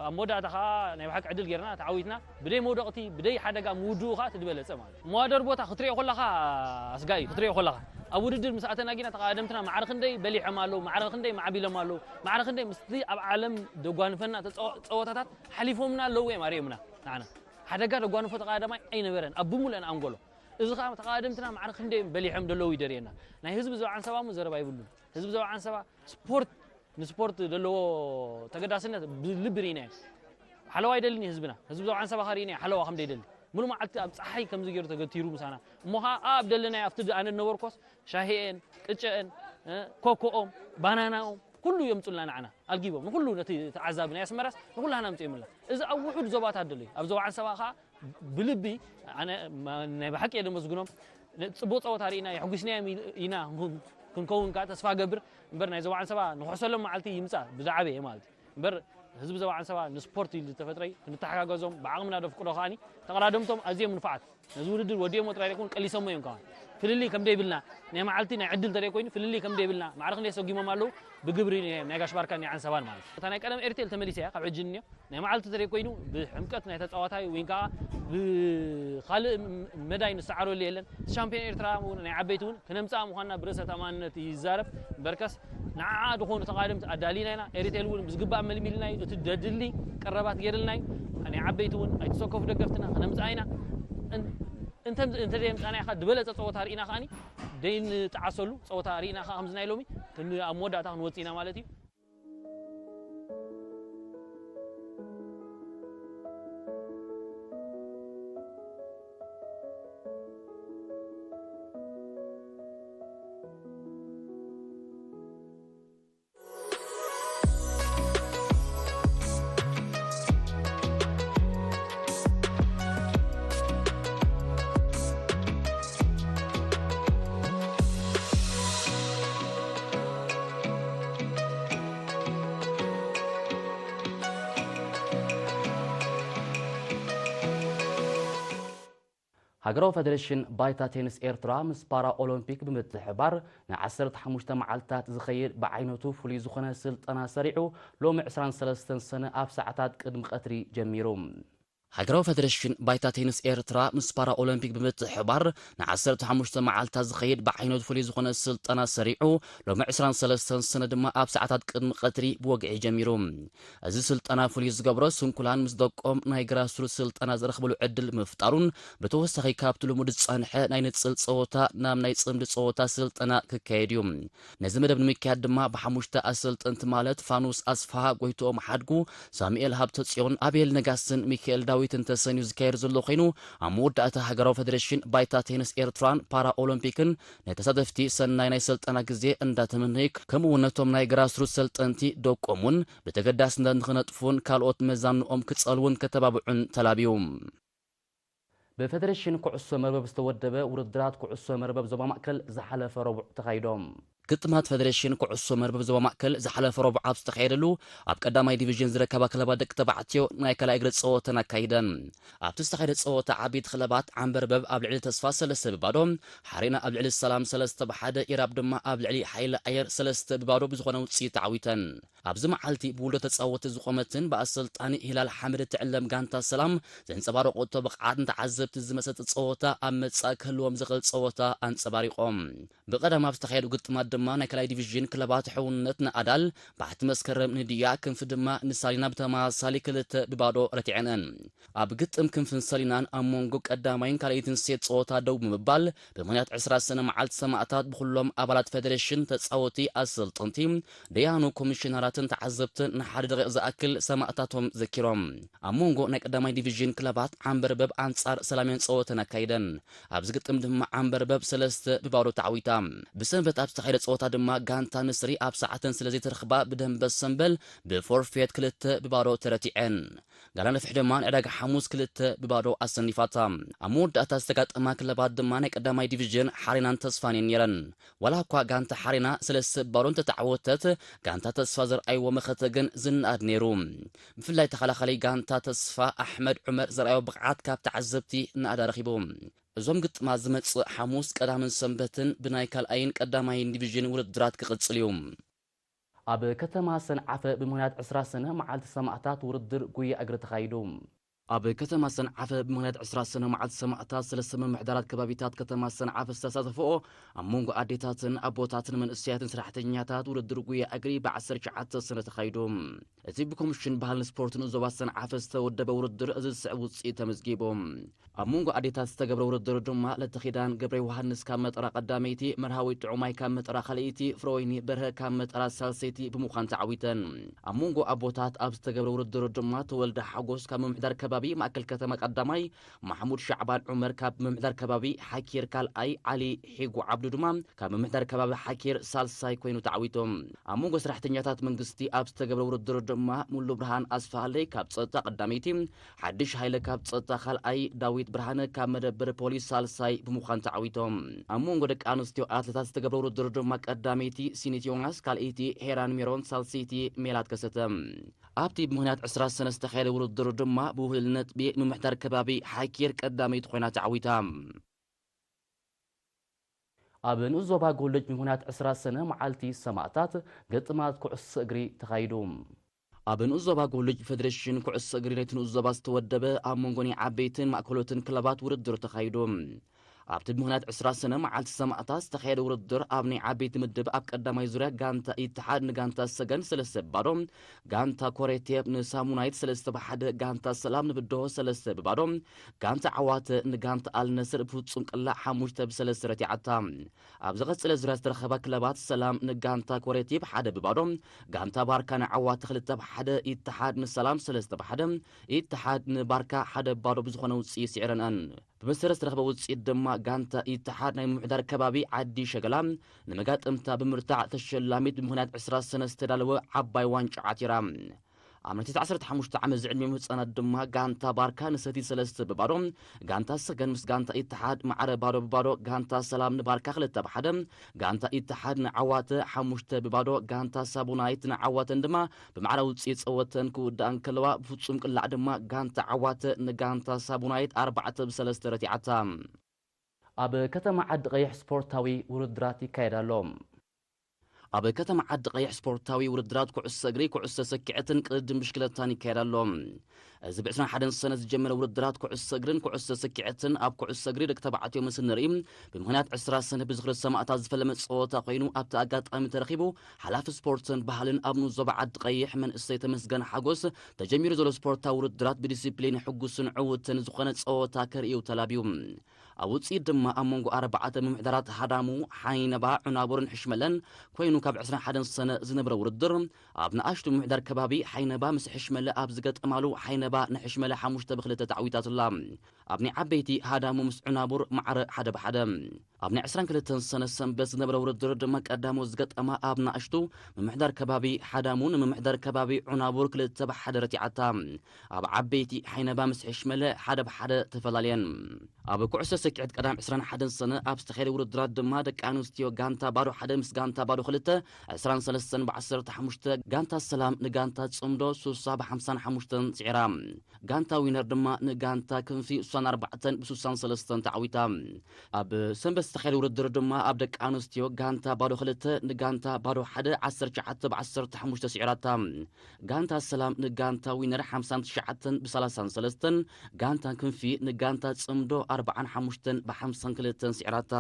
ኣብ መወዳእታ ኸዓ ናይ ብሓቂ ዕድል ጌርና፣ ተዓዊትና፣ ብደይ መውደቕቲ፣ ብደይ ሓደጋ ምውድኡ ኸዓ እቲ ዝበለጸ ማለት እዩ። መዋደር ቦታ ክትሪኦ ከለኻ ኣስጋኢ እዩ፣ ክትሪኦ ከለኻ። ኣብ ውድድር ምስ ኣተና ጊና ተቓደምትና ማዕረ ክንደይ በሊሖም ኣለዉ፣ ማዕረ ክንደይ ማዕቢሎም ኣለዉ፣ ማዕረ ክንደይ ምስቲ ኣብ ዓለም ደጓንፈና ተጸወ-፣ ጸወታታት ሓሊፎምና ኣለዉ እዮም ኣርእዮምና ንዓና። ሓደጋ ደጓንፎ ተቓዳማይ ኣይነበረን፣ ኣብ ብምሉአን ኣንጎሎ። እዚ ኸዓ ተቓደምትና ማዕረ ክንደይ በሊሖም ደለዉ ይደርየና። ናይ ህዝቢ ዞባ ዓንሰባ እሞ ዘረባ ይብሉን። ህዝቢ ዞባ ዓንሰባ ስፖርት፣ ንስፖርት ዘለዎ ተገዳስነት ብልቢ ርኢናዮ። ሓለዋ ይደልን እዩ ህዝብና። ህዝቢ ዞባ ዓንሰባ ኸዓ ርኢናዮ ሓለዋ ከም ደይደሊ። ሙሉ መዓልቲ ኣብ ጸሓይ ከምዚ ገይሩ ተገቲሩ ምሳና። እሞ ኸዓ ኣብ ደለናዮ ኣብቲ ኣነ ዝነበርኮስ ሻሂኤን፣ ቅጨኤን፣ እ፣ ኮኮኦም፣ ባናናኦም፣ ኩሉ የምጹልና ንዓና። ኣልጊቦም። ንኹሉ ነቲ ተዓዛቢ ናይ ኣስመራስ ንኹላህና ኣምጺኦምልና። እዚ ኣብ ውሑድ ዞባታት ደሎ እዩ። ኣብ ዞባ ዓንሰባ ኸዓ ብልቢ ኣነ ማ-፣ ናይ ብሓቂ እየ ደመስግኖም። ነ-፣ ጽቡቕ ጸወታ ርኢና፣ የሕጒስናዮም ኢል-፣ ኢና ክንኩን-፣ ክንከውን ከኣ ተስፋ ገብር። እምበር ናይ ዞባ ዓንሰባ ንኹሕሰሎም መዓልቲ ይምጻእ ብዝዓበየ ማለት እዩ። እምበር ህዝቢ ዞባ ዓንሰባ ንስፖርት ኢሉ ዝተፈጥረ እዩ። ክንተሓጋገዞም ብዓቕምና ደፍቅዶ ከኣኒ ተቐዳደምቶም ኣዝዮም ንፉዓት። ነዚ ውድድር ወዲኦሞ ጥራይ ዘይኮኑ ቀሊሶሞ እዮም ከማን። ፍልልይ ከም ደይብልና ናይ መዓልቲ ናይ ዕድል ተደይ ኮይኑ ፍልልይ ከም ደይብልና ማዕረ ክንደይ ሰጒሞም ኣለዉ ብግብሪ ናይ፣ ናይ ጋሽ ባርካን ናይ ዓንሰባን ማለት እዩ። እታ ናይ ቀደም ኤርቴል ተመሊሳ እያ ካብ ሕጂ ንንዮ። ናይ መዓልቲ ተደይ ኮይኑ ብሕምቀት ናይ ተጻዋታይ ወይ ከዓ ብኻልእ ም-፣ መዳይ ንሰዓረሉ የለን። ሻምፒዮን ኤርትራ እውን ናይ ዓበይቲ እውን ክነምጽኣ ምዃንና ብርእሰ ተኣማንነት ይዛረብ። እምበርከስ ንዓኣ ዝኾኑ ተቓደምቲ ኣዳሊና ኢና። ኤሪቴል እውን ብዝግባእ መልሚልና እዩ። እቲ ደድሊ ቀረባት ገይርልና እዩ። ናይ ዓበይቲ እውን ኣይትሰከፉ ደገፍትና ክነምጽኣ ኢና። እን-፣ እንተ-፣ እንተዘየምጻእናዮ ኸኣ ዝበለጸ ጸወታ ርኢና ከኣኒ ደይንጠዓሰሉ ጸወታ ርኢና ኸኣ ከምዚ ናይ ሎሚ ክን-፣ ኣብ መወዳእታ ክንወጽእ ኢና ማለት እዩ። ሃገራዊ ፈደሬሽን ባይታ ቴኒስ ኤርትራ ምስ ፓራ ኦሎምፒክ ብምትሕብባር ንዓሰርተ ሓሙሽተ መዓልታት ዝኸይድ ብዓይነቱ ፍሉይ ዝኾነ ስልጠና ሰሪዑ ሎሚ ዕስራን ሰለስተን ሰነ ኣብ ሰዓታት ቅድሚ ቀትሪ ጀሚሩ። ሃገራዊ ፈደሬሽን ባይታ ቴኒስ ኤርትራ ምስ ፓራ ኦሎምፒክ ብምትሕብባር ንዓሰርተ ሓሙሽተ መዓልታት ዝኸይድ ብዓይነቱ ፍሉይ ዝኾነ ስልጠና ሰሪዑ ሎሚ ዕስራን ሰለስተን ሰነ ድማ ኣብ ሰዓታት ቅድሚ ቀትሪ ብወግዒ ጀሚሩ። እዚ ስልጠና ፍሉይ ዝገብሮ ስንኩላን ምስ ደቆም ናይ ግራስሩት ስልጠና ዝረኽብሉ ዕድል ምፍጣሩን ብተወሳኺ ካብቲ ልሙድ ዝጸንሐ ናይ ንጽል ጸወታ ናብ ናይ ጽምዲ ጸወታ ስልጠና ክካየድ እዩ። ነዚ መደብ ንምክያድ ድማ ብሓሙሽተ ኣሰልጠንቲ ማለት ፋኑስ ኣስፍሃ፣ ጎይትኦም ሓድጉ፣ ሳሙኤል ሃብተጽዮን፣ ኣቤል ነጋስን ሚካኤል ዳዊትን ተሰንዩ ዝካየድ ዘሎ ኮይኑ ኣብ መወዳእታ ሃገራዊ ፈደሬሽን ባይታ ቴኒስ ኤርትራን ፓራ ኦሎምፒክን ንተሳተፍቲ ሰናይ ናይ ሰልጠና ግዜ እንዳተመነዩ ከምኡ እውን ነቶም ናይ ግራስሩት ሰልጠንቲ ደቆም እውን ብተገዳስነት ንክነጥፉን ካልኦት መዛንኦም ክጸልውን ከተባብዑን ተላብዩ። ብፈደሬሽን ኩዕሶ መርበብ ዝተወደበ ውድድራት ኩዕሶ መርበብ ዞባ ማእከል ዝሓለፈ ረቡዕ ተኻይዶም። ግጥማት ፈደሬሽን ኩዕሶ መርበብ ዞባ ማእከል ዝሓለፈ ረቡዕ ኣብ ዝተኻየደሉ ኣብ ቀዳማይ ዲቪዥን ዝርከባ ክለባት ደቂ ተባዕትዮ ናይ ካልኣይ እግሪ ጸወተን ኣካይደን። ኣብቲ ዝተኻየደ ጸወታ ዓበይቲ ክለባት ዓንበርበብ ኣብ ልዕሊ ተስፋ ሰለስተ ብባዶ፣ ሓሬና ኣብ ልዕሊ ሰላም ሰለስተ ብሓደ፣ ኢራብ ድማ ኣብ ልዕሊ ሓይሊ ኣየር ሰለስተ ብባዶ ብዝኾነ ውጽኢት ተዓዊተን። ኣብዚ መዓልቲ ብውልዶ ተጻወቲ ዝቖመትን ብኣሰልጣኒ ሂላል ሓመድ እትዕለም ጋንታ ሰላም ዘንጸባረቖቶ ብቕዓት ንተዓዘብቲ ዝመሰጠ ጸወታ ኣብ መጻኢ ክህልዎም ዝኽእል ጸወታ ኣንጸባሪቖም። ብቐዳም ኣብ ዝተኻየዱ ግጥማት ድማ ናይ ካልኣይ ዲቪዥን ክለባት ሕውነት ንኣዳል፣ ባሕቲ መስከረም ንድያ፣ ክንፊ ድማ ንሳሊና ብተመሳሳሊ ክልተ ብባዶ ረቲዐነን። ኣብ ግጥም ክንፍን ሰሊናን ኣብ መንጎ ቀዳማይን ካልኣይትን ሴት ጸወታ ደው ብምባል ብምኽንያት ዕስራ ሰነ መዓልቲ ሰማእታት ብኹሎም ኣባላት ፈደሬሽን፣ ተጻወቲ፣ ኣሰልጠንቲ፣ ደያኑ፣ ኮሚሽነራትን ተዓዘብትን ንሓደ ደቂቕ ዝኣክል ሰማእታቶም ዘኪሮም። ኣብ መንጎ ናይ ቀዳማይ ዲቪዥን ክለባት ዓንበርበብ ኣንጻር ሰላምየን ጸወተን ኣካይደን። ኣብዚ ግጥም ድማ ዓንበርበብ ሰለስተ ብባዶ ተዓዊታ። ብሰንበት ኣብ ዝተኻየደ ጸወታ ድማ ጋንታ ንስሪ ኣብ ሰዓተን ስለ ዘይተረኽባ ብደንበ ሰምበል ብፎርፌት ክልተ ብባዶ ተረቲዐን። ጋላ ነፍሒ ድማ ንዕዳጋ ሓሙስ ክልተ ብባዶ ኣሰኒፋታ። ኣብ መወዳእታ ዝተጋጠማ ክለባት ድማ ናይ ቀዳማይ ዲቪዥን ሓሬናን ተስፋን እየን ነይረን። ዋላ እኳ ጋንታ ሓሬና ሰለስተ ብባዶ እንተተዓወተት፣ ጋንታ ተስፋ ዘርኣይዎ መኸተ ግን ዝነኣድ ነይሩ። ብፍላይ ተኸላኻሊ ጋንታ ተስፋ ኣሕመድ ዑመር ዘርኣዮ ብቕዓት ካብ ተዓዘብቲ ናእዳ ረኺቡ። እዞም ግጥማት ዝመጽእ ሓሙስ፣ ቀዳምን ሰንበትን ብናይ ካልኣይን ቀዳማይን ዲቪዥን ውድድራት ክቕጽል እዩ። ኣብ ከተማ ሰንዓፈ ብምኽንያት ዕስራ ሰነ መዓልቲ ሰማእታት ውድድር ጉያ እግሪ ተኻይዱ። ኣብ ከተማ ሰንዓፈ ብምኽንያት ዕስራ ሰነ መዓልቲ ሰማእታት ሰለስተ ምምሕዳራት ከባቢታት ከተማ ሰንዓፈ ዝተሳተፈኦ ኣብ መንጎ ኣዴታትን ኣቦታትን መንእሰያትን ሰራሕተኛታት ውድድር ጉያ እግሪ ብ ዓሰርተ ትሽዓተ ሰነ ተኻይዱ። እቲ ብኮሚሽን ባህልን ስፖርትን ዞባ ሰንዓፈ ዝተወደበ ውድድር እዚ ዝስዕብ ውፅኢት ተመዝጊቡ። ኣብ መንጎ ኣዴታት ዝተገብረ ውድድር ድማ ለተኺዳን ገብረ ዮሃንስ ካብ መጠራ ቀዳመይቲ፣ መርሃዊት ጥዑማይ ካብ መጠራ ካልኣይቲ፣ ፍረወይኒ በርሀ ካብ መጠራ ሳልሰይቲ ብምዃን ተዓዊተን። ኣብ መንጎ ኣቦታት ኣብ ዝተገብረ ውድድር ድማ ተወልደ ሓጎስ ካብ ምምሕዳር ከባቢ ማእከል ከተማ ቀዳማይ፣ ማሕሙድ ሻዕባን ዑመር ካብ ምምሕዳር ከባቢ ሓኪር ካልኣይ፣ ዓሊ ሒጉ ዓብዱ ድማ ካብ ምምሕዳር ከባቢ ሓኪር ሳልሳይ ኮይኑ ተዓዊቶም። ኣብ መንጎ ሰራሕተኛታት መንግስቲ ኣብ ዝተገብረ ውድድር ድማ ሙሉ ብርሃን ኣስፋሃለይ ካብ ጸጥታ ቀዳመይቲ፣ ሓድሽ ሃይለ ካብ ጸጥታ ካልኣይ፣ ዳዊት ብርሃነ ካብ መደበር ፖሊስ ሳልሳይ ብምዃን ተዓዊቶም። ኣብ መንጎ ደቂ ኣንስትዮ ኣትሌታት ዝተገብረ ውድድር ድማ ቀዳመይቲ ሲኒት ዮናስ፣ ካልኣይቲ ሄራን ሜሮን፣ ሳልሰይቲ ሜላት ከሰተ። ኣብቲ ብምኽንያት ዕስራ ሰነ ዝተኻየደ ውድድር ድማ ብውህልል ነጥቢ ምምሕዳር ከባቢ ሓኪር ቀዳመይቲ ኮይና ተዓዊታ። ኣብ ንኡስ ዞባ ጎልጅ ብምኽንያት ዕስራ ሰነ መዓልቲ ሰማእታት ግጥማት ኩዕሶ እግሪ ተኻይዱ። ኣብ ንኡስ ዞባ ጎልጅ ፌዴሬሽን ኩዕሶ እግሪ ናይቲ ንኡስ ዞባ ዝተወደበ ኣብ መንጎ ናይ ዓበይትን ማእከሎትን ክለባት ውድድር ተኻይዱ። ኣብቲ ብምኽንያት ዕስራ ሰነ መዓልቲ ሰማእታት ዝተኻየደ ውድድር ኣብ ናይ ዓበይቲ ምድብ ኣብ ቀዳማይ ዙርያ ጋንታ ኢትሓድ ንጋንታ ሰገን ሰለስተ ብባዶ፣ ጋንታ ኮሬቴብ ንሳሙናይት ሰለስተ ብሓደ፣ ጋንታ ሰላም ንብድሆ ሰለስተ ብባዶ፣ ጋንታ ዓዋተ ንጋንታ ኣልነስር ብፍጹም ቅላዕ ሓሙሽተ ብሰለስተ ረቲዓታ። ኣብ ዝቐጸለ ዙርያ ዝተረኸባ ክለባት ሰላም ንጋንታ ኮሬቲብ ሓደ ብባዶ፣ ጋንታ ባርካ ንዓዋተ ክልተ ብሓደ፣ ኢትሓድ ንሰላም ሰለስተ ብሓደ፣ ኢትሓድ ንባርካ ሓደ ብባዶ ብዝኾነ ውጽኢት ስዒረንኣን። ብመሰረት ዝተረኸበ ውጽኢት ድማ ጋንታ ኢትሓድ ናይ ምምሕዳር ከባቢ ዓዲ ሸገላ ንመጋጥምታ ብምርታዕ ተሸላሚት ብምኽንያት ዕስራ ሰነ ዝተዳለወ ዓባይ ዋንጫ ዓቲራ። ኣብ ናይ ትሕቲ ዓሰርተ ሓሙሽተ ዓመት ዝዕድሚኦም ህጻናት ድማ ጋንታ ባርካ ንሰቲ ሰለስተ ብባዶ፣ ጋንታ ሰገን ምስ ጋንታ ኢትሓድ ማዕረ ባዶ ብባዶ፣ ጋንታ ሰላም ንባርካ ክልተ ብሓደ፣ ጋንታ ኢትሓድ ንዓዋተ ሓሙሽተ ብባዶ፣ ጋንታ ሳቡናይት ንዓዋተን ድማ ብማዕረ ውጽኢት ጸወተን ክውድኣ እንከለዋ፣ ብፍጹም ቅላዕ ድማ ጋንታ ዓዋተ ንጋንታ ሳቡናይት ኣርባዕተ ብሰለስተ ረቲዓታ። ኣብ ከተማ ዓዲ ቀይሕ ስፖርታዊ ውድድራት ይካየድ ኣሎ። ኣብ ከተማ ዓዲ ቀይሕ ስፖርታዊ ውድድራት ኩዕሶ እግሪ፣ ኩዕሶ ሰኪዐትን ቅድድም ብሽክለታን ይካየድ ኣሎ። እዚ ብ ዕስራን ሓደን ሰነ ዝጀመረ ውድድራት ኩዕሶ እግርን ኩዕሶ ሰኪዐትን ኣብ ኩዕሶ እግሪ ደቂ ተባዕትዮ ምስ ንርኢ፣ ብምኽንያት ዕስራ ሰነ ብዝኽሪ ሰማእታት ዝፈለመ ጸወታ ኮይኑ፣ ኣብቲ ኣጋጣሚ ተረኺቡ ሓላፊ ስፖርትን ባህልን ኣብ ንኡስ ዞባ ዓዲ ቀይሕ መንእሰይ ተመስገን ሓጎስ፣ ተጀሚሩ ዘሎ ስፖርታዊ ውድድራት ብዲሲፕሊን ሕጉስን ዕዉትን ዝኾነ ጸወታ ከርእዩ ተላብዩ። ኣብ ውጽኢት ድማ ኣብ መንጎ ኣርባዕተ ምምሕዳራት ሃዳሙ፣ ሓይነባ፣ ዑናቡርን ሕሽመለን ኮይኑ ካብ ዕስራን ሓደን ሰነ ዝነበረ ውድድር፣ ኣብ ንኣሽቱ ምምሕዳር ከባቢ ሓይነባ ምስ ሕሽመለ ኣብ ዝገጠማሉ ሓይነባ ንሕሽመለ ሓሙሽተ ብክልተ ተዓዊታትላ። ኣብ ናይ ዓበይቲ ሃዳሙ ምስ ዑናቡር ማዕረ ሓደ ብሓደ። ኣብ ናይ ዕስራን ክልተን ሰነ ሰንበት ዝነበረ ውድድር ድማ ቀዳሞት ዝገጠማ ኣብ ንኣሽቱ ምምሕዳር ከባቢ ሓዳሙ ንምምሕዳር ከባቢ ዑናቡር ክልተ ብሓደ ረቲዓታ። ኣብ ዓበይቲ ሓይነባ ምስ ሕሽመለ ሓደ ብሓደ ተፈላለየን። ኣብ ኩዕሶ ሰኪዐት ቀዳም ዕስራን ሓደን ሰነ ኣብ ዝተኻየደ ውድድራት ድማ ደቂ ኣንስትዮ ጋንታ ባዶ ሓደ ምስ ጋንታ ባዶ ክልተ ዕስራን ሰለስተን ብዓሰርተ ሓሙሽተ፣ ጋንታ ሰላም ንጋንታ ጽምዶ ሱሳ ብሓምሳን ሓሙሽተን ስዒራ። ጋንታ ዊነር ድማ ንጋንታ ክንፊ ሱሳን ኣርባዕተን ብሱሳን ሰለስተን ተዓዊታ። ኣብ ሰንበት ዝተኻየደ ውድድር ድማ ኣብ ደቂ ኣንስትዮ ጋንታ ባዶ ክልተ ንጋንታ ባዶ ሓደ ዓሰርተ ትሽዓተ ብዓሰርተ ሓሙሽተ ስዒራታ። ጋንታ ሰላም ንጋንታ ዊነር ሓምሳን ትሽዓተን ብሰላሳን ሰለስተን፣ ጋንታ ክንፊ ንጋንታ ጽምዶ ኣርባዓን ሓሙሽተን ብሓምሳን ክልተን ስዒራታ።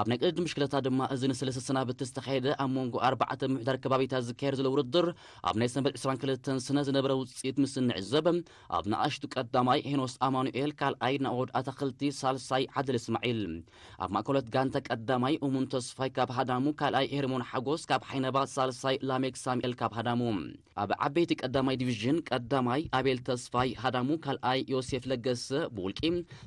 ኣብ ናይ ቅድድም ብሽክለታ ድማ እዚ ንሰለስተ ሰናብቲ ዝተኻየደ ኣብ መንጎ ኣርባዕተ ምምሕዳር ከባቢታት ዝካየድ ዘሎ ውድድር ኣብ ናይ ሰንበት ዕስራን ክልተን ስነ ዝነበረ ውጽኢት ምስ እንዕዘብ፣ ኣብ ንኣሽቱ ቀዳማይ ሄኖስ ኣማኑኤል፣ ካልኣይ ናኦድ ኣታኽልቲ፣ ሳልሳይ ዓድል እስማዒል። ኣብ ማእከሎት ጋንታ ቀዳማይ እሙን ተስፋይ ካብ ሃዳሙ፣ ካልኣይ ሄርሞን ሓጎስ ካብ ሓይነባ፣ ሳልሳይ ላሜክ ሳሙኤል ካብ ሃዳሙ። ኣብ ዓበይቲ ቀዳማይ ዲቪዥን ቀዳማይ ኣቤል ተስፋይ ሃዳሙ፣ ካልኣይ ዮሴፍ ለገሰ ብውልቂ፣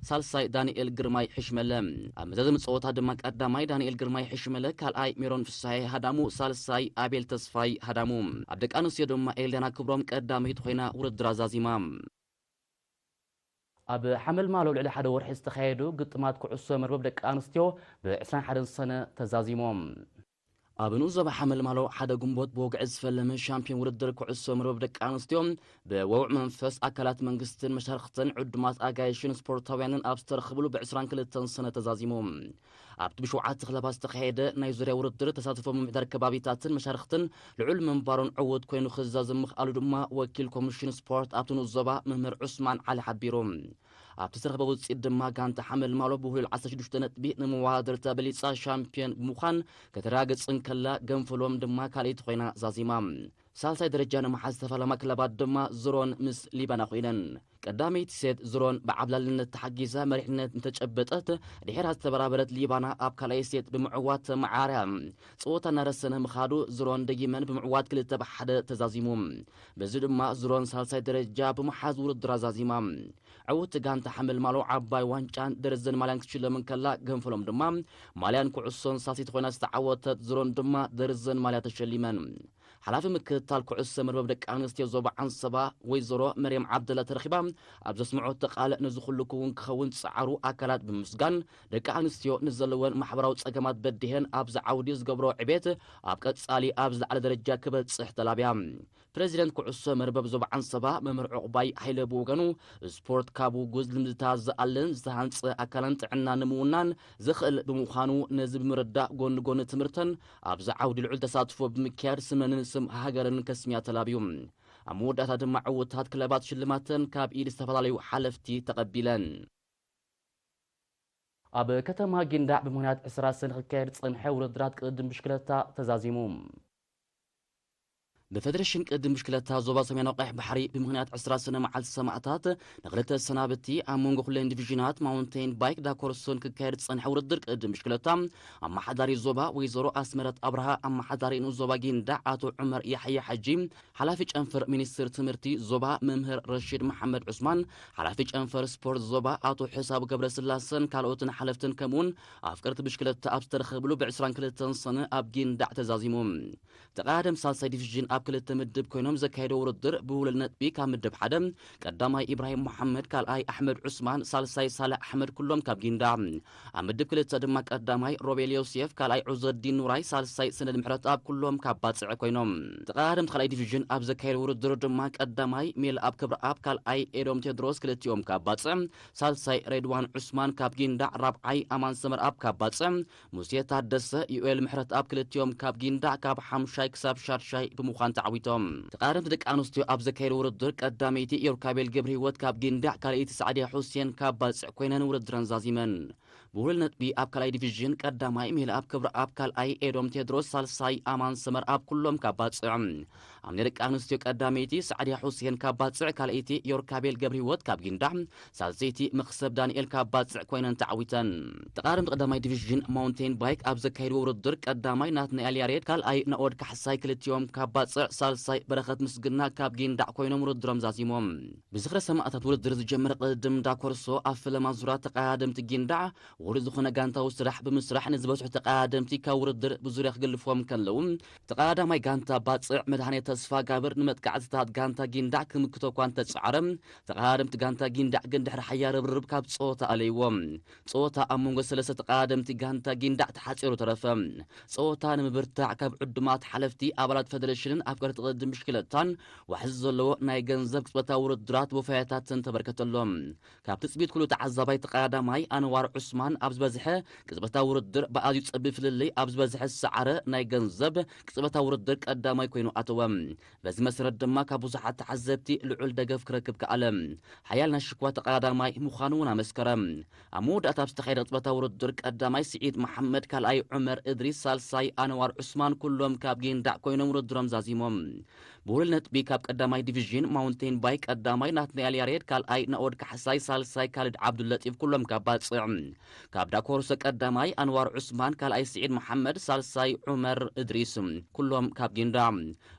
ሳልሳይ ዳንኤል ግርማይ ሕሽመለ። ኣብ መዛዘሚ ጸወታ ድማ ቀዳማይ ዳንኤል ግርማይ ሕሽመለ፣ ካልኣይ ሜሮን ፍስሃየ ሃዳሙ፣ ሳልሳይ ኣቤል ተስፋይ ሃዳሙ። ኣብ ደቂ ኣንስትዮ ድማ ኤልያና ክብሮም ቀዳመይቲ ኮይና ውድድር ኣዛዚማ። ኣብ ሓመልማሎ ልዕሊ ሓደ ወርሒ ዝተኻየዱ ግጥማት ኩዕሶ መርበብ ደቂ ኣንስትዮ ብ ዕስራን ሓደን ሰነ ተዛዚሞም። ኣብ ንኡስ ዞባ ሓመልማሎ ሓደ ግንቦት ብወግዒ ዝፈለመ ሻምፒዮን ውድድር ኩዕሶ መርበብ ደቂ ኣንስትዮ ብወውዕ መንፈስ ኣካላት መንግስትን መሻርክትን ዕዱማት ኣጋይሽን ስፖርታውያንን ኣብ ዝተረኽብሉ ብ ዕስራን ክልተን ሰነ ተዛዚሙ። ኣብቲ ብሸውዓተ ክለባት ዝተኻየደ ናይ ዙርያ ውድድር ተሳትፎ ምምሕዳር ከባቢታትን መሻርክትን ልዑል ምንባሩን ዕዉት ኮይኑ ክዛዘም ምኽኣሉ ድማ ወኪል ኮሚሽን ስፖርት ኣብቲ ንኡስ ዞባ መምህር ዑስማን ዓሊ ሓቢሩ። ኣብቲ ዝተረኽበ ውፅኢት ድማ ጋንታ ሓመልማሎ ብውህሉል ዓሰርተ ሽዱሽተ ነጥቢ ንመወዳድርታ በሊፃ ሻምፒዮን ብምዃን ከተረጋግፅ እንከላ፣ ገንፈሎም ድማ ካልኣይቲ ኮይና ዛዚማ። ሳልሳይ ደረጃ ንምሓዝ ዝተፋለማ ክለባት ድማ ዝሮን ምስ ሊባና ኮይነን። ቀዳመይቲ ሴት ዝሮን ብዓብላልነት ተሓጊዛ መሪሕነት እንተጨበጠት፣ ድሒራ ዝተበራበረት ሊባና ኣብ ካልኣይ ሴት ብምዕዋት ተመዓርያ። ፀወታ እናረሰነ ምኻዱ ዝሮን ደጊመን ብምዕዋት ክልተ ብ ሓደ ተዛዚሙ። በዚ ድማ ዝሮን ሳልሳይ ደረጃ ብምሓዝ ውድድር ኣዛዚማ። ዕውቲ ጋንታ ሓመልማሎ ዓባይ ዋንጫን ደርዘን ማልያን ክትሽለም እንከላ፣ ገንፈሎም ድማ ማልያን ኩዕሶን ሳልሰይቲ ኮይና ዝተዓወተት ዝሮን ድማ ደርዘን ማልያ ተሸሊመን። ሓላፊ ምክትታል ኩዕሶ መርበብ ደቂ ኣንስትዮ ዞባ ዓንሰባ ወይዘሮ መርየም ዓብደላ ተረኺባ ኣብ ዘስምዖቶ ቃል፣ ነዚ ኩሉ ክውን ክኸውን ዝጸዓሩ ኣካላት ብምምስጋን፣ ደቂ ኣንስትዮ ንዘለወን ማሕበራዊ ጸገማት በዲሀን ኣብዚ ዓውዲ ዝገብሮ ዕቤት ኣብ ቀጻሊ ኣብ ዝለዓለ ደረጃ ክበጽሕ ተላብያ። ፕረዚደንት ኩዕሶ መርበብ ዞባ ዓንሰባ መምህር ዑቕባይ ሃይለ ብወገኑ፣ ስፖርት ካብ ውጉዝ ልምድታት ዝኣልን ዝተሃንጸ ኣካልን ጥዕና ንምውናን ዝኽእል ብምዃኑ፣ ነዚ ብምርዳእ ጎኒ ጎኒ ትምህርተን ኣብዚ ዓውዲ ልዑል ተሳትፎ ብምክያድ ስመንን ስም ሃገርን ከስምያ ተላብዩ። ኣብ መወዳእታ ድማ ዕውታት ክለባት ሽልማተን ካብ ኢድ ዝተፈላለዩ ሓለፍቲ ተቐቢለን። ኣብ ከተማ ጊንዳዕ ብምኽንያት ዕስራ ሰነ ክካየድ ዝጸንሐ ውድድራት ቅድድም ብሽክለታ ተዛዚሙ። ብፌደሬሽን ቅድድም ብሽክለታ ዞባ ሰሜናዊ ቀይሕ ባሕሪ ብምኽንያት ዕስራ ሰነ መዓልቲ ሰማእታት ንኽልተ ሰናብቲ ኣብ መንጎ ኩለን ዲቪዥናት ማውንቴን ባይክ ዳኮርሶን ክካየድ ዝጸንሐ ውድድር ቅድድም ብሽክለታ ኣመሓዳሪ ዞባ ወይዘሮ ኣስመረት ኣብርሃ፣ ኣመሓዳሪ ንኡስ ዞባ ጊንዳዕ ኣቶ ዑመር ያሕያ ሓጂ፣ ሓላፊ ጨንፈር ሚኒስትር ትምህርቲ ዞባ መምህር ረሺድ መሓመድ ዑስማን፣ ሓላፊ ጨንፈር ስፖርት ዞባ ኣቶ ሕሳብ ገብረስላሰን ካልኦትን ሓለፍትን ከምኡውን ኣፍቀርቲ ብሽክለታ ኣብ ዝተረኸብሉ ብ ዕስራን ክልተን ሰነ ኣብ ጊንዳዕ ተዛዚሙ። ተቐዳደምቲ ሳልሳይ ዲቪዥን ኣብ ክልተ ምድብ ኮይኖም ዘካየደዎ ውድድር ብውህሉል ነጥቢ ካብ ምድብ ሓደ ቀዳማይ ኢብራሂም መሓመድ፣ ካልኣይ ኣሕመድ ዑስማን፣ ሳልሳይ ሳልሕ ኣሕመድ ኩሎም ካብ ጊንዳዕ። ኣብ ምድብ ክልተ ድማ ቀዳማይ ሮቤል ዮሴፍ፣ ካልኣይ ዑዘዲን ኑራይ፣ ሳልሳይ ሰነድ ምሕረትኣብ ኩሎም ካብ ባጽዕ ኮይኖም። ተቐዳደምቲ ካልኣይ ዲቪዥን ኣብ ዘካየደ ውድድር ድማ ቀዳማይ ሜልኣብ ክብረኣብ፣ ካልኣይ ኤዶም ቴድሮስ ክልቲኦም ካብ ባጽዕ፣ ሳልሳይ ሬድዋን ዑስማን ካብ ጊንዳዕ፣ ራብዓይ ኣማን ሰመርኣብ ካብ ባጽዕ፣ ሙሴ ታደሰ፣ ዩኤል ምሕረትኣብ ክልቲኦም ካብ ጊንዳዕ ካብ ሓምሻይ ክሳብ ሻድሻይ ብምዃን ተዓዊቶም። ተቐዳደምቲ ደቂ ኣንስትዮ ኣብ ዘካየደ ውድድር ቀዳመይቲ ዮርካቤል ገብረህይወት ካብ ጊንዳዕ፣ ካልኣይቲ ሳዕድያ ሑሴን ካብ ባጽዕ ኮይነን ውድድረን ዛዚመን። ብውህሉል ነጥቢ ኣብ ካልኣይ ዲቪዥን ቀዳማይ ሜልኣብ ክብረኣብ፣ ካልኣይ ኤዶም ቴድሮስ፣ ሳልሳይ ኣማን ሰመርኣብ ኩሎም ካብ ባጽዕ። ኣብ ናይ ደቂ ኣንስትዮ ቀዳመይቲ ሳዕድያ ሑሴን ካብ ባጽዕ፣ ካልኣይቲ ዮርካቤል ገብረህይወት ካብ ጊንዳዕ፣ ሳልሰይቲ መኽሰብ ዳንኤል ካብ ባጽዕ ኮይነን ተዓዊተን። ተቐዳደምቲ ቀዳማይ ዲቪዥን ማውንቴን ባይክ ኣብ ዘካየድዎ ውድድር ቀዳማይ ናትናኤል ያሬድ፣ ካልኣይ ናኦድ ካሕሳይ ክልቲኦም ካብ ባጽዕ፣ ሳልሳይ በረኸት ምስግና ካብ ጊንዳዕ ኮይኖም ውድድሮም ዛዚሞም። ብዝኽረ ሰማእታት ውድድር ዝጀመረ ቅድድም ዳኮርሶ ኣብ ፈለማ ዙራ ተቐዳደምቲ ጊንዳዕ ውሩይ ዝኾነ ጋንታዊ ስራሕ ብምስራሕ ንዝበዝሑ ተቐዳደምቲ ካብ ውድድር ብዙርያ ክግልፍዎም ከለዉ፣ ተቐዳዳማይ ጋንታ ባጽዕ መድሃኔ ተስፋ ጋብር ንመጥቃዕትታት ጋንታ ጊንዳዕ ክምክቶ እኳ እንተጸዓረ፣ ተቐዳደምቲ ጋንታ ጊንዳዕ ግን ድሕሪ ሓያል ርብርብ ካብ ጸወታ ኣለይዎም። ጸወታ ኣብ መንጎ ሰለስተ ተቐዳደምቲ ጋንታ ጊንዳዕ ተሓጺሩ ተረፈ። ጸወታ ንምብርታዕ ካብ ዕዱማት ሓለፍቲ፣ ኣባላት ፈደረሽንን ኣፍቀርቲ ቅድድም ብሽክለታን ዋሕዚ ዘለዎ ናይ ገንዘብ ቅጽበታዊ ውድድራት ወፈያታትን ተበርከተሎም። ካብ ትጽቢት ኩሉ ተዓዛባይ ተቐዳዳማይ ኣንዋር ዑስማን ኣብ ዝበዝሐ ቅጽበታዊ ውድድር ብኣዝዩ ጸቢብ ፍልልይ ኣብ ዝበዝሐ ዝሰዓረ ናይ ገንዘብ ቅጽበታዊ ውድድር ቀዳማይ ኮይኑ ኣተወ። በዚ መሰረት ድማ ካብ ብዙሓት ተዓዘብቲ ልዑል ደገፍ ክረክብ ከኣለ። ሓያል ናይ ሽኳ ተቐዳዳማይ ምዃኑ እውን ኣመስከረ። ኣብ መወዳእታ ኣብ ዝተኻየደ ቅጽበታዊ ውድድር ቀዳማይ ስዒድ መሓመድ፣ ካልኣይ ዑመር እድሪስ፣ ሳልሳይ ኣንዋር ዑስማን ኩሎም ካብ ጊንዳዕ ኮይኖም ውድድሮም ዛዚሞም። ብውዕል ነጥቢ ካብ ቀዳማይ ዲቪዥን ማውንቴን ባይክ ቀዳማይ ናትናኤል ያሬድ፣ ካልኣይ ናኦድ ካሕሳይ፣ ሳልሳይ ካልድ ዓብዱለጢፍ ኩሎም ካብ ባጽዕ። ካብ ዳኮርሶ ቀዳማይ ኣንዋር ዑስማን፣ ካልኣይ ስዒድ መሓመድ፣ ሳልሳይ ዑመር እድሪስ ኩሎም ካብ ጊንዳዕ።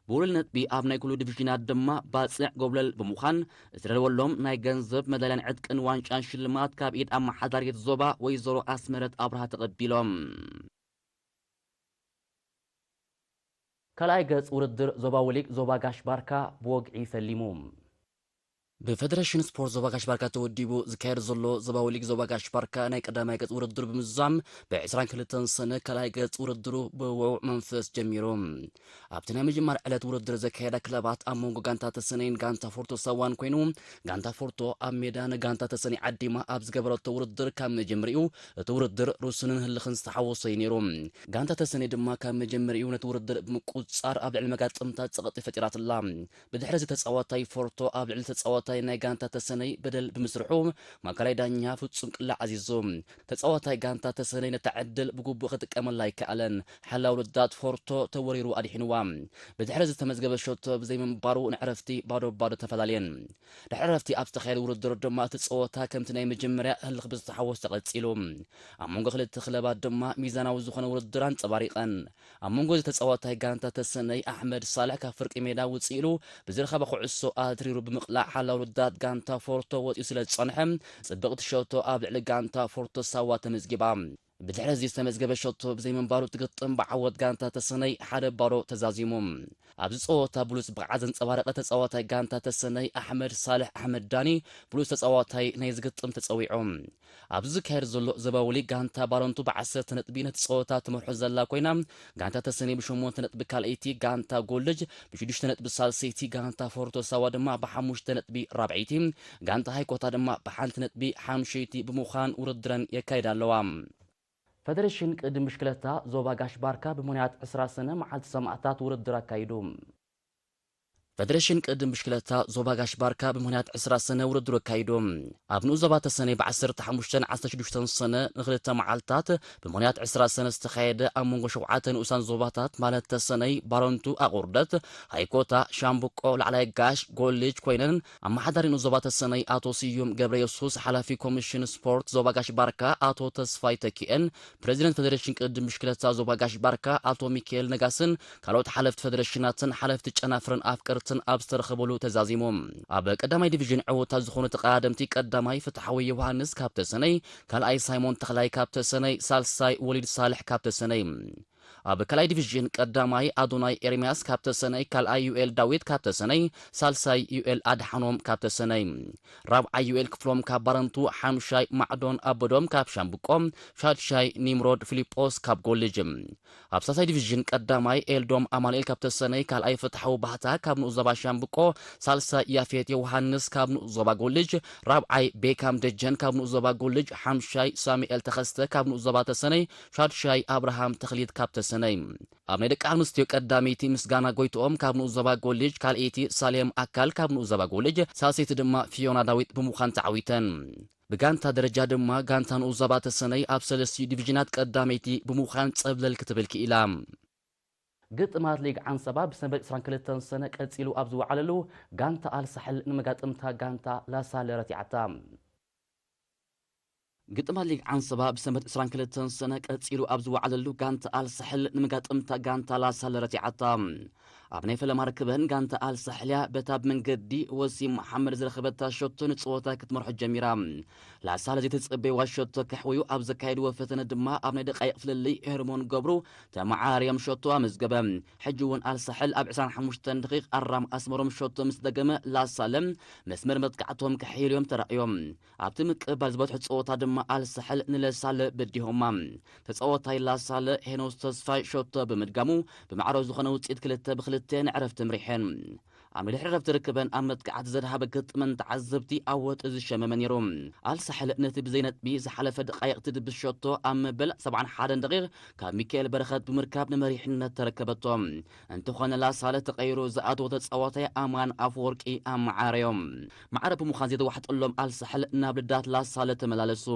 ብውዕል ነጥቢ ኣብ ናይ ኩሉ ዲቪዥናት ድማ ባጽዕ ጎብለል ብምዃን ዝተዳለወሎም ናይ ገንዘብ መዳልያን ዕጥቅን ዋንጫን ሽልማት ካብ ኢድ ኣመሓዳሪት ዞባ ወይዘሮ ኣስመረት ኣብርሃ ተቐቢሎም። ካልኣይ ገጽ ውድድር ዞባዊ ሊግ ዞባ ጋሽ ባርካ ብወግዒ ፈሊሙ። ብፈደረሽን ስፖርት ዞባ ጋሽ ባርካ ተወዲቡ ዝካየድ ዘሎ ዞባዊ ሊግ ዞባ ጋሽ ባርካ ናይ ቀዳማይ ገጽ ውድድር ብምዝዛም ብ ዕስራን ክልተን ሰነ ካልኣይ ገጽ ውድድሩ ብውዕዉዕ መንፈስ ጀሚሩ። ኣብቲ ናይ ምጅማር ዕለት ውድድር ዘካየዳ ክለባት ኣብ መንጎ ጋንታ ተሰነይን ጋንታ ፎርቶ ሳዋን ኮይኑ፣ ጋንታ ፎርቶ ኣብ ሜዳ ንጋንታ ተሰነይ ዓዲማ ኣብ ዝገበረቶ ውድድር ካብ መጀመሪኡ እቲ ውድድር ርሱንን ህልኽን ዝተሓወሶ እዩ ነይሩ። ጋንታ ተሰነይ ድማ ካብ መጀመሪኡ ነቲ ውድድር ብምቁጽጻር ኣብ ልዕሊ መጋጥምታ ጸቕጢ ፈጢራትላ። ብድሕሪ እዚ ተጻዋታይ ፎርቶ ኣብ ልዕሊ ተጻዋታይ ናይ ጋንታ ተሰነይ በደል ብምስርሑ ማእከላይ ዳኛ ፍጹም ቅላዕ ኣዚዙ። ተጻዋታይ ጋንታ ተሰነይ ነታ ዕድል ብግቡእ ክጥቀመላ ኣይከኣለን። ሓላው ልዳት ፎርቶ ተወሪሩ ኣድሒንዋ። ብድሕሪ ዝተመዝገበ ሸቶ ብዘይምንባሩ ንዕረፍቲ ባዶ ባዶ ተፈላለየን። ድሕሪ ዕረፍቲ ኣብ ዝተኻየደ ውድድር ድማ እቲ ጸወታ ከምቲ ናይ መጀመርያ ህልኽ ብዝተሓወሶ ቀጺሉ። ኣብ መንጎ ክልተ ክለባት ድማ ሚዛናዊ ዝኾነ ውድድር ኣንጸባሪቐን። ኣብ መንጎ እዚ ተጻዋታይ ጋንታ ተሰነይ ኣሕመድ ሳልሕ ካብ ፍርቂ ሜዳ ውጽእ ኢሉ ብዝረኸበ ኩዕሶ ኣትሪሩ ብምቕላዕ ሓላው ልዳት ጋንታ ፎርቶ ወጺኡ ስለ ዝጸንሐ ጽብቕቲ ሸቶ ኣብ ልዕሊ ጋንታ ፎርቶ ሳዋ ተመዝጊባ። ብድሕሪ እዚ ዝተመዝገበ ሸቶ ብዘይምንባሩ እቲ ግጥም ብዓወት ጋንታ ተሰነይ ሓደ ባዶ ተዛዚሙ። ኣብዚ ጸወታ ብሉጽ ብቕዓት ዘንጸባረቐ ተጻዋታይ ጋንታ ተሰነይ ኣሕመድ ሳልሕ ኣሕመድ ዳኒ ብሉጽ ተጻዋታይ ናይዚ ግጥም ተጸዊዑ። ኣብዚ ዝካየድ ዘሎ ዞባዊ ሊግ ጋንታ ባረንቱ ብዓሰርተ ነጥቢ ነቲ ጸወታ ትመርሖ ዘላ ኮይና፣ ጋንታ ተሰነይ ብሸሞንተ ነጥቢ ካልኣይቲ፣ ጋንታ ጎልጅ ብሽዱሽተ ነጥቢ ሳልሰይቲ፣ ጋንታ ፎርቶ ሳዋ ድማ ብሓሙሽተ ነጥቢ ራብዐይቲ፣ ጋንታ ሃይኮታ ድማ ብሓንቲ ነጥቢ ሓምሸይቲ ብምዃን ውድድረን የካይዳ ኣለዋ። ፈደሬሽን ቅድም ብሽክለታ ዞባ ጋሽ ባርካ ብምኽንያት ዕስራ ሰነ መዓልቲ ሰማእታት ውድድር ኣካይዱ። ፈደሬሽን ቅድም ብሽክለታ ዞባ ጋሽ ባርካ ብምኽንያት ዕስራ ሰነ ውድድሩ ኣካይዱ። ኣብ ንኡስ ዞባ ተሰነይ ብ ዓሰርተ ሓሙሽተን ዓሰርተ ሽዱሽተን ሰነ ንኽልተ መዓልታት ብምኽንያት ዕስራ ሰነ ዝተኻየደ ኣብ መንጎ ሸውዓተ ንኡሳን ዞባታት ማለት ተሰነይ፣ ባረንቱ፣ ኣቑርደት፣ ሃይኮታ፣ ሻምብቆ፣ ላዕላይ ጋሽ፣ ጎልጅ ኮይነን ኣመሓዳሪ ንኡስ ዞባ ተሰነይ ኣቶ ስዩም ገብረ የሱስ፣ ሓላፊ ኮሚሽን ስፖርት ዞባ ጋሽ ባርካ ኣቶ ተስፋይ ተኪኤን፣ ፕሬዚደንት ፈደሬሽን ቅድም ብሽክለታ ዞባ ጋሽ ባርካ ኣቶ ሚካኤል ነጋስን ካልኦት ሓለፍቲ ፈደሬሽናትን ሓለፍቲ ጨናፍርን ኣፍቀርትን ኣብ ዝተረኸበሉ ተዛዚሙ። ኣብ ቀዳማይ ዲቪዥን ዕውታት ዝኾኑ ተቐዳደምቲ ቀዳማይ ፍትሓዊ ዮሃንስ ካብ ተሰነይ፣ ካልኣይ ሳይሞን ተኽላይ ካብ ተሰነይ፣ ሳልሳይ ወሊድ ሳልሕ ካብ ተሰነይ። ኣብ ካልኣይ ዲቪዥን ቀዳማይ ኣዶናይ ኤርምያስ ካብ ተሰነይ፣ ካልኣይ ዩኤል ዳዊት ካብ ተሰነይ፣ ሳልሳይ ዩኤል ኣድሓኖም ካብ ተሰነይ፣ ራብዓይ ዩኤል ክፍሎም ካብ ባረንቱ፣ ሓምሻይ ማዕዶን ኣበዶም ካብ ሻምብቆ፣ ሻድሻይ ኒምሮድ ፊሊጶስ ካብ ጎልጅ። ኣብ ሳልሳይ ዲቪዥን ቀዳማይ ኤልዶም ኣማኑኤል ካብ ተሰነይ፣ ካልኣይ ፍትሓዊ ባህታ ካብ ንኡስ ዞባ ሻምብቆ፣ ሳልሳይ ያፌት ዮሃንስ ካብ ንኡስ ዞባ ጎልጅ፣ ራብዓይ ቤካም ደጀን ካብ ንኡስ ዞባ ጎልጅ፣ ሓምሻይ ሳሙኤል ተኸስተ ካብ ንኡስ ዞባ ተሰነይ፣ ሻድሻይ ኣብርሃም ተኽሊት ካብ ተሰነይ። ኣብ ናይ ደቂ ኣንስትዮ ቀዳመይቲ ምስጋና ጎይትኦም ካብ ንኡስ ዞባ ጎልጅ፣ ካልኣይቲ ሳሌም ኣካል ካብ ንኡስ ዞባ ጎልጅ፣ ሳልሰይቲ ድማ ፊዮና ዳዊት ብምዃን ተዓዊተን። ብጋንታ ደረጃ ድማ ጋንታ ንኡስ ዞባ ተሰነይ ኣብ ሰለስቲኡ ዲቪዥናት ቀዳመይቲ ብምዃን ጸብለል ክትብል ክኢላ። ግጥማት ሊግ ዓንሰባ ብሰንበት ዕስራን ክልተን ሰነ ቀጺሉ ኣብ ዝወዓለሉ፣ ጋንታ ኣልሳሕል ንመጋጥምታ ጋንታ ላሳለ ረቲዓታ። ግጥማት ሊግ ዓንሰባ ብሰንበት ዕስራን ክልተን ሰነ ቀጺሉ ኣብ ዝወዓለሉ፣ ጋንታ ኣልሳሕል ንመጋጥምታ ጋንታ ላሳለ ረቲዓታ። ኣብ ናይ ፈለማ ርክበን ጋንታ ኣልሳሕል እያ በታ ብመንገዲ ወሲም መሓመድ ዝረኸበታ ሸቶ ንጸወታ ክትመርሖ ጀሚራ። ላሳለ ዘይተጸበይዋ ሸቶ ከሕውዩ ኣብ ዘካየድዎ ፈተነ ድማ ኣብ ናይ ደቃይቕ ፍልልይ ሄርሞን ገብሩ ተመዓራርዮም ሸቶ ኣመዝገበ። ሕጂ እውን ኣልሳሕል ኣብ ዕስራን ሓሙሽተን ደቂቕ ኣራም ኣስመሮም ሸቶ ምስ ደገመ፣ ላሳለ መስመር መጥቃዕቶም ከሕይሉ እዮም ተራእዮም። ኣብቲ ምቅብባል ዝበጽሑ ጸወታ ድማ ኣልሳሕል ንለሳለ በዲሆማ። ተጻዋታይ ላሳለ ሄኖስ ተስፋይ ሸቶ ብምድጋሙ ብማዕረ ዝኾነ ውጽኢት ክልተ ብክልተ ንዕረፍቲ ምሪሐን። ኣብ ድሕሪ ረፍቲ ርክበን ኣብ መጥቃዕቲ ዘድሃበ ግጥመን ተዓዘብቲ ኣወጥ ዝሸመመ ነይሩ። ኣልሳሕል ነቲ ብዘይ ነጥቢ ዝሓለፈ ደቃይቕ ትድብስ ሸቶ ኣብ መበል ሰብዓን ሓደን ደቂቕ ካብ ሚካኤል በረኸት ብምርካብ ንመሪሕነት ተረከበቶ። እንተኾነ ላሳለ ተቐይሩ ዝኣተወ ተጻዋታይ ኣማን ኣፈወርቂ ኣመዓረዮ። ማዕረ ብምዃን ዘይተዋሕጠሎም ኣልሳሕል ናብ ልዳት ላሳለ ተመላለሱ።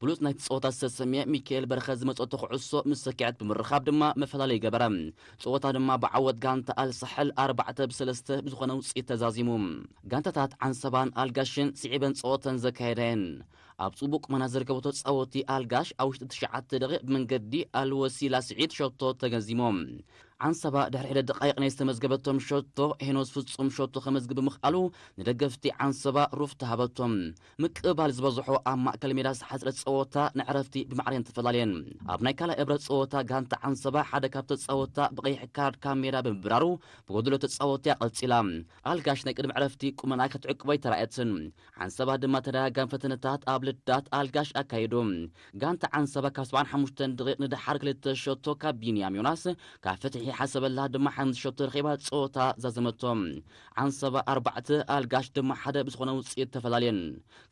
ብሉጽ ናይቲ ጸወታ ዝተሰምየ ሚካኤል በረኸት ዝመጸቶ ኩዕሶ ምስ ሰኪዐት ብምርኻብ ድማ መፈላለይ ገበረ። ጸወታ ድማ ብዓወት ጋንታ ኣልሳሕል ኣርባዕተ ብሰለስተ ብዝኾነ ውጽኢት ተዛዚሙ። ጋንታታት ዓንሰባን ኣልጋሽን ስዒበን ጸወተን ዘካየዳ እየን። ኣብ ጽቡቕ ቁመና ዝርከቡ ተጻወቲ ኣልጋሽ ኣብ ውሽጢ ትሽዓተ ደቂቕ ብመንገዲ ኣልወሲላ ስዒድ ሸቶ ተገዚሞም። ዓንሰባ ድሕሪ ሕደ ደቃይቕ ናይ ዝተመዝገበቶም ሸቶ ሄኖስ ፍጹም ሸቶ ከመዝግብ ብምኽኣሉ ንደገፍቲ ዓንሰባ ሩፍ ተሃበቶም። ምቅባል ዝበዝሖ ኣብ ማእከል ሜዳ ዝተሓጽረ ጸወታ ንዕረፍቲ ብማዕረን ተፈላለየን። ኣብ ናይ ካልኣይ እብረት ጸወታ ጋንታ ዓንሰባ ሓደ ካብ ተጻወታ ብቐይሕ ካርድ ካብ ሜዳ ብምብራሩ ብጎደሎ ተጻወቲ ኣቐጺላ። ኣልጋሽ ናይ ቅድሚ ዕረፍቲ ቁመና ክትዕቅቦ ኣይተራእየትን። ዓንሰባ ድማ ተደጋጋሚ ፈተነታት ኣብ ልዳት ኣልጋሽ ኣካይዱ። ጋንታ ዓንሰባ ካብ ሰብዓን ሓሙሽተን ደቂቕ ንደሓር ክልተ ሸቶ ካብ ቢንያም ዮናስ ካብ ፍትሒ ሓሰበላ ድማ ሓንቲ ሸቶ ረኺባ ጸወታ ዛዘመቶ። ዓንሰባ ኣርባዕተ ኣልጋሽ ድማ ሓደ ብዝኾነ ውጽኢት ተፈላለየን።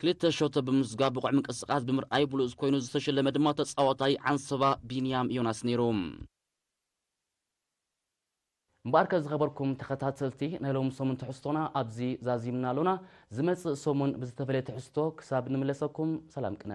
ክልተ ሸቶ ብምምዝጋብ ብቑዕ ምንቅስቃስ ብምርኣይ ብሉጽ ኮይኑ ዝተሸለመ ድማ ተጻዋታይ ዓንሰባ ቢንያም ዮናስ ነይሩ። እምበኣርከ ዝኸበርኩም ተኸታተልቲ ናይ ሎም ሰሙን ትሕዝቶና ኣብዚ ዛዚምና ኣሎና። ዝመጽእ ሰሙን ብዝተፈለየ ትሕዝቶ ክሳብ ንምለሰኩም ሰላም ቅነ።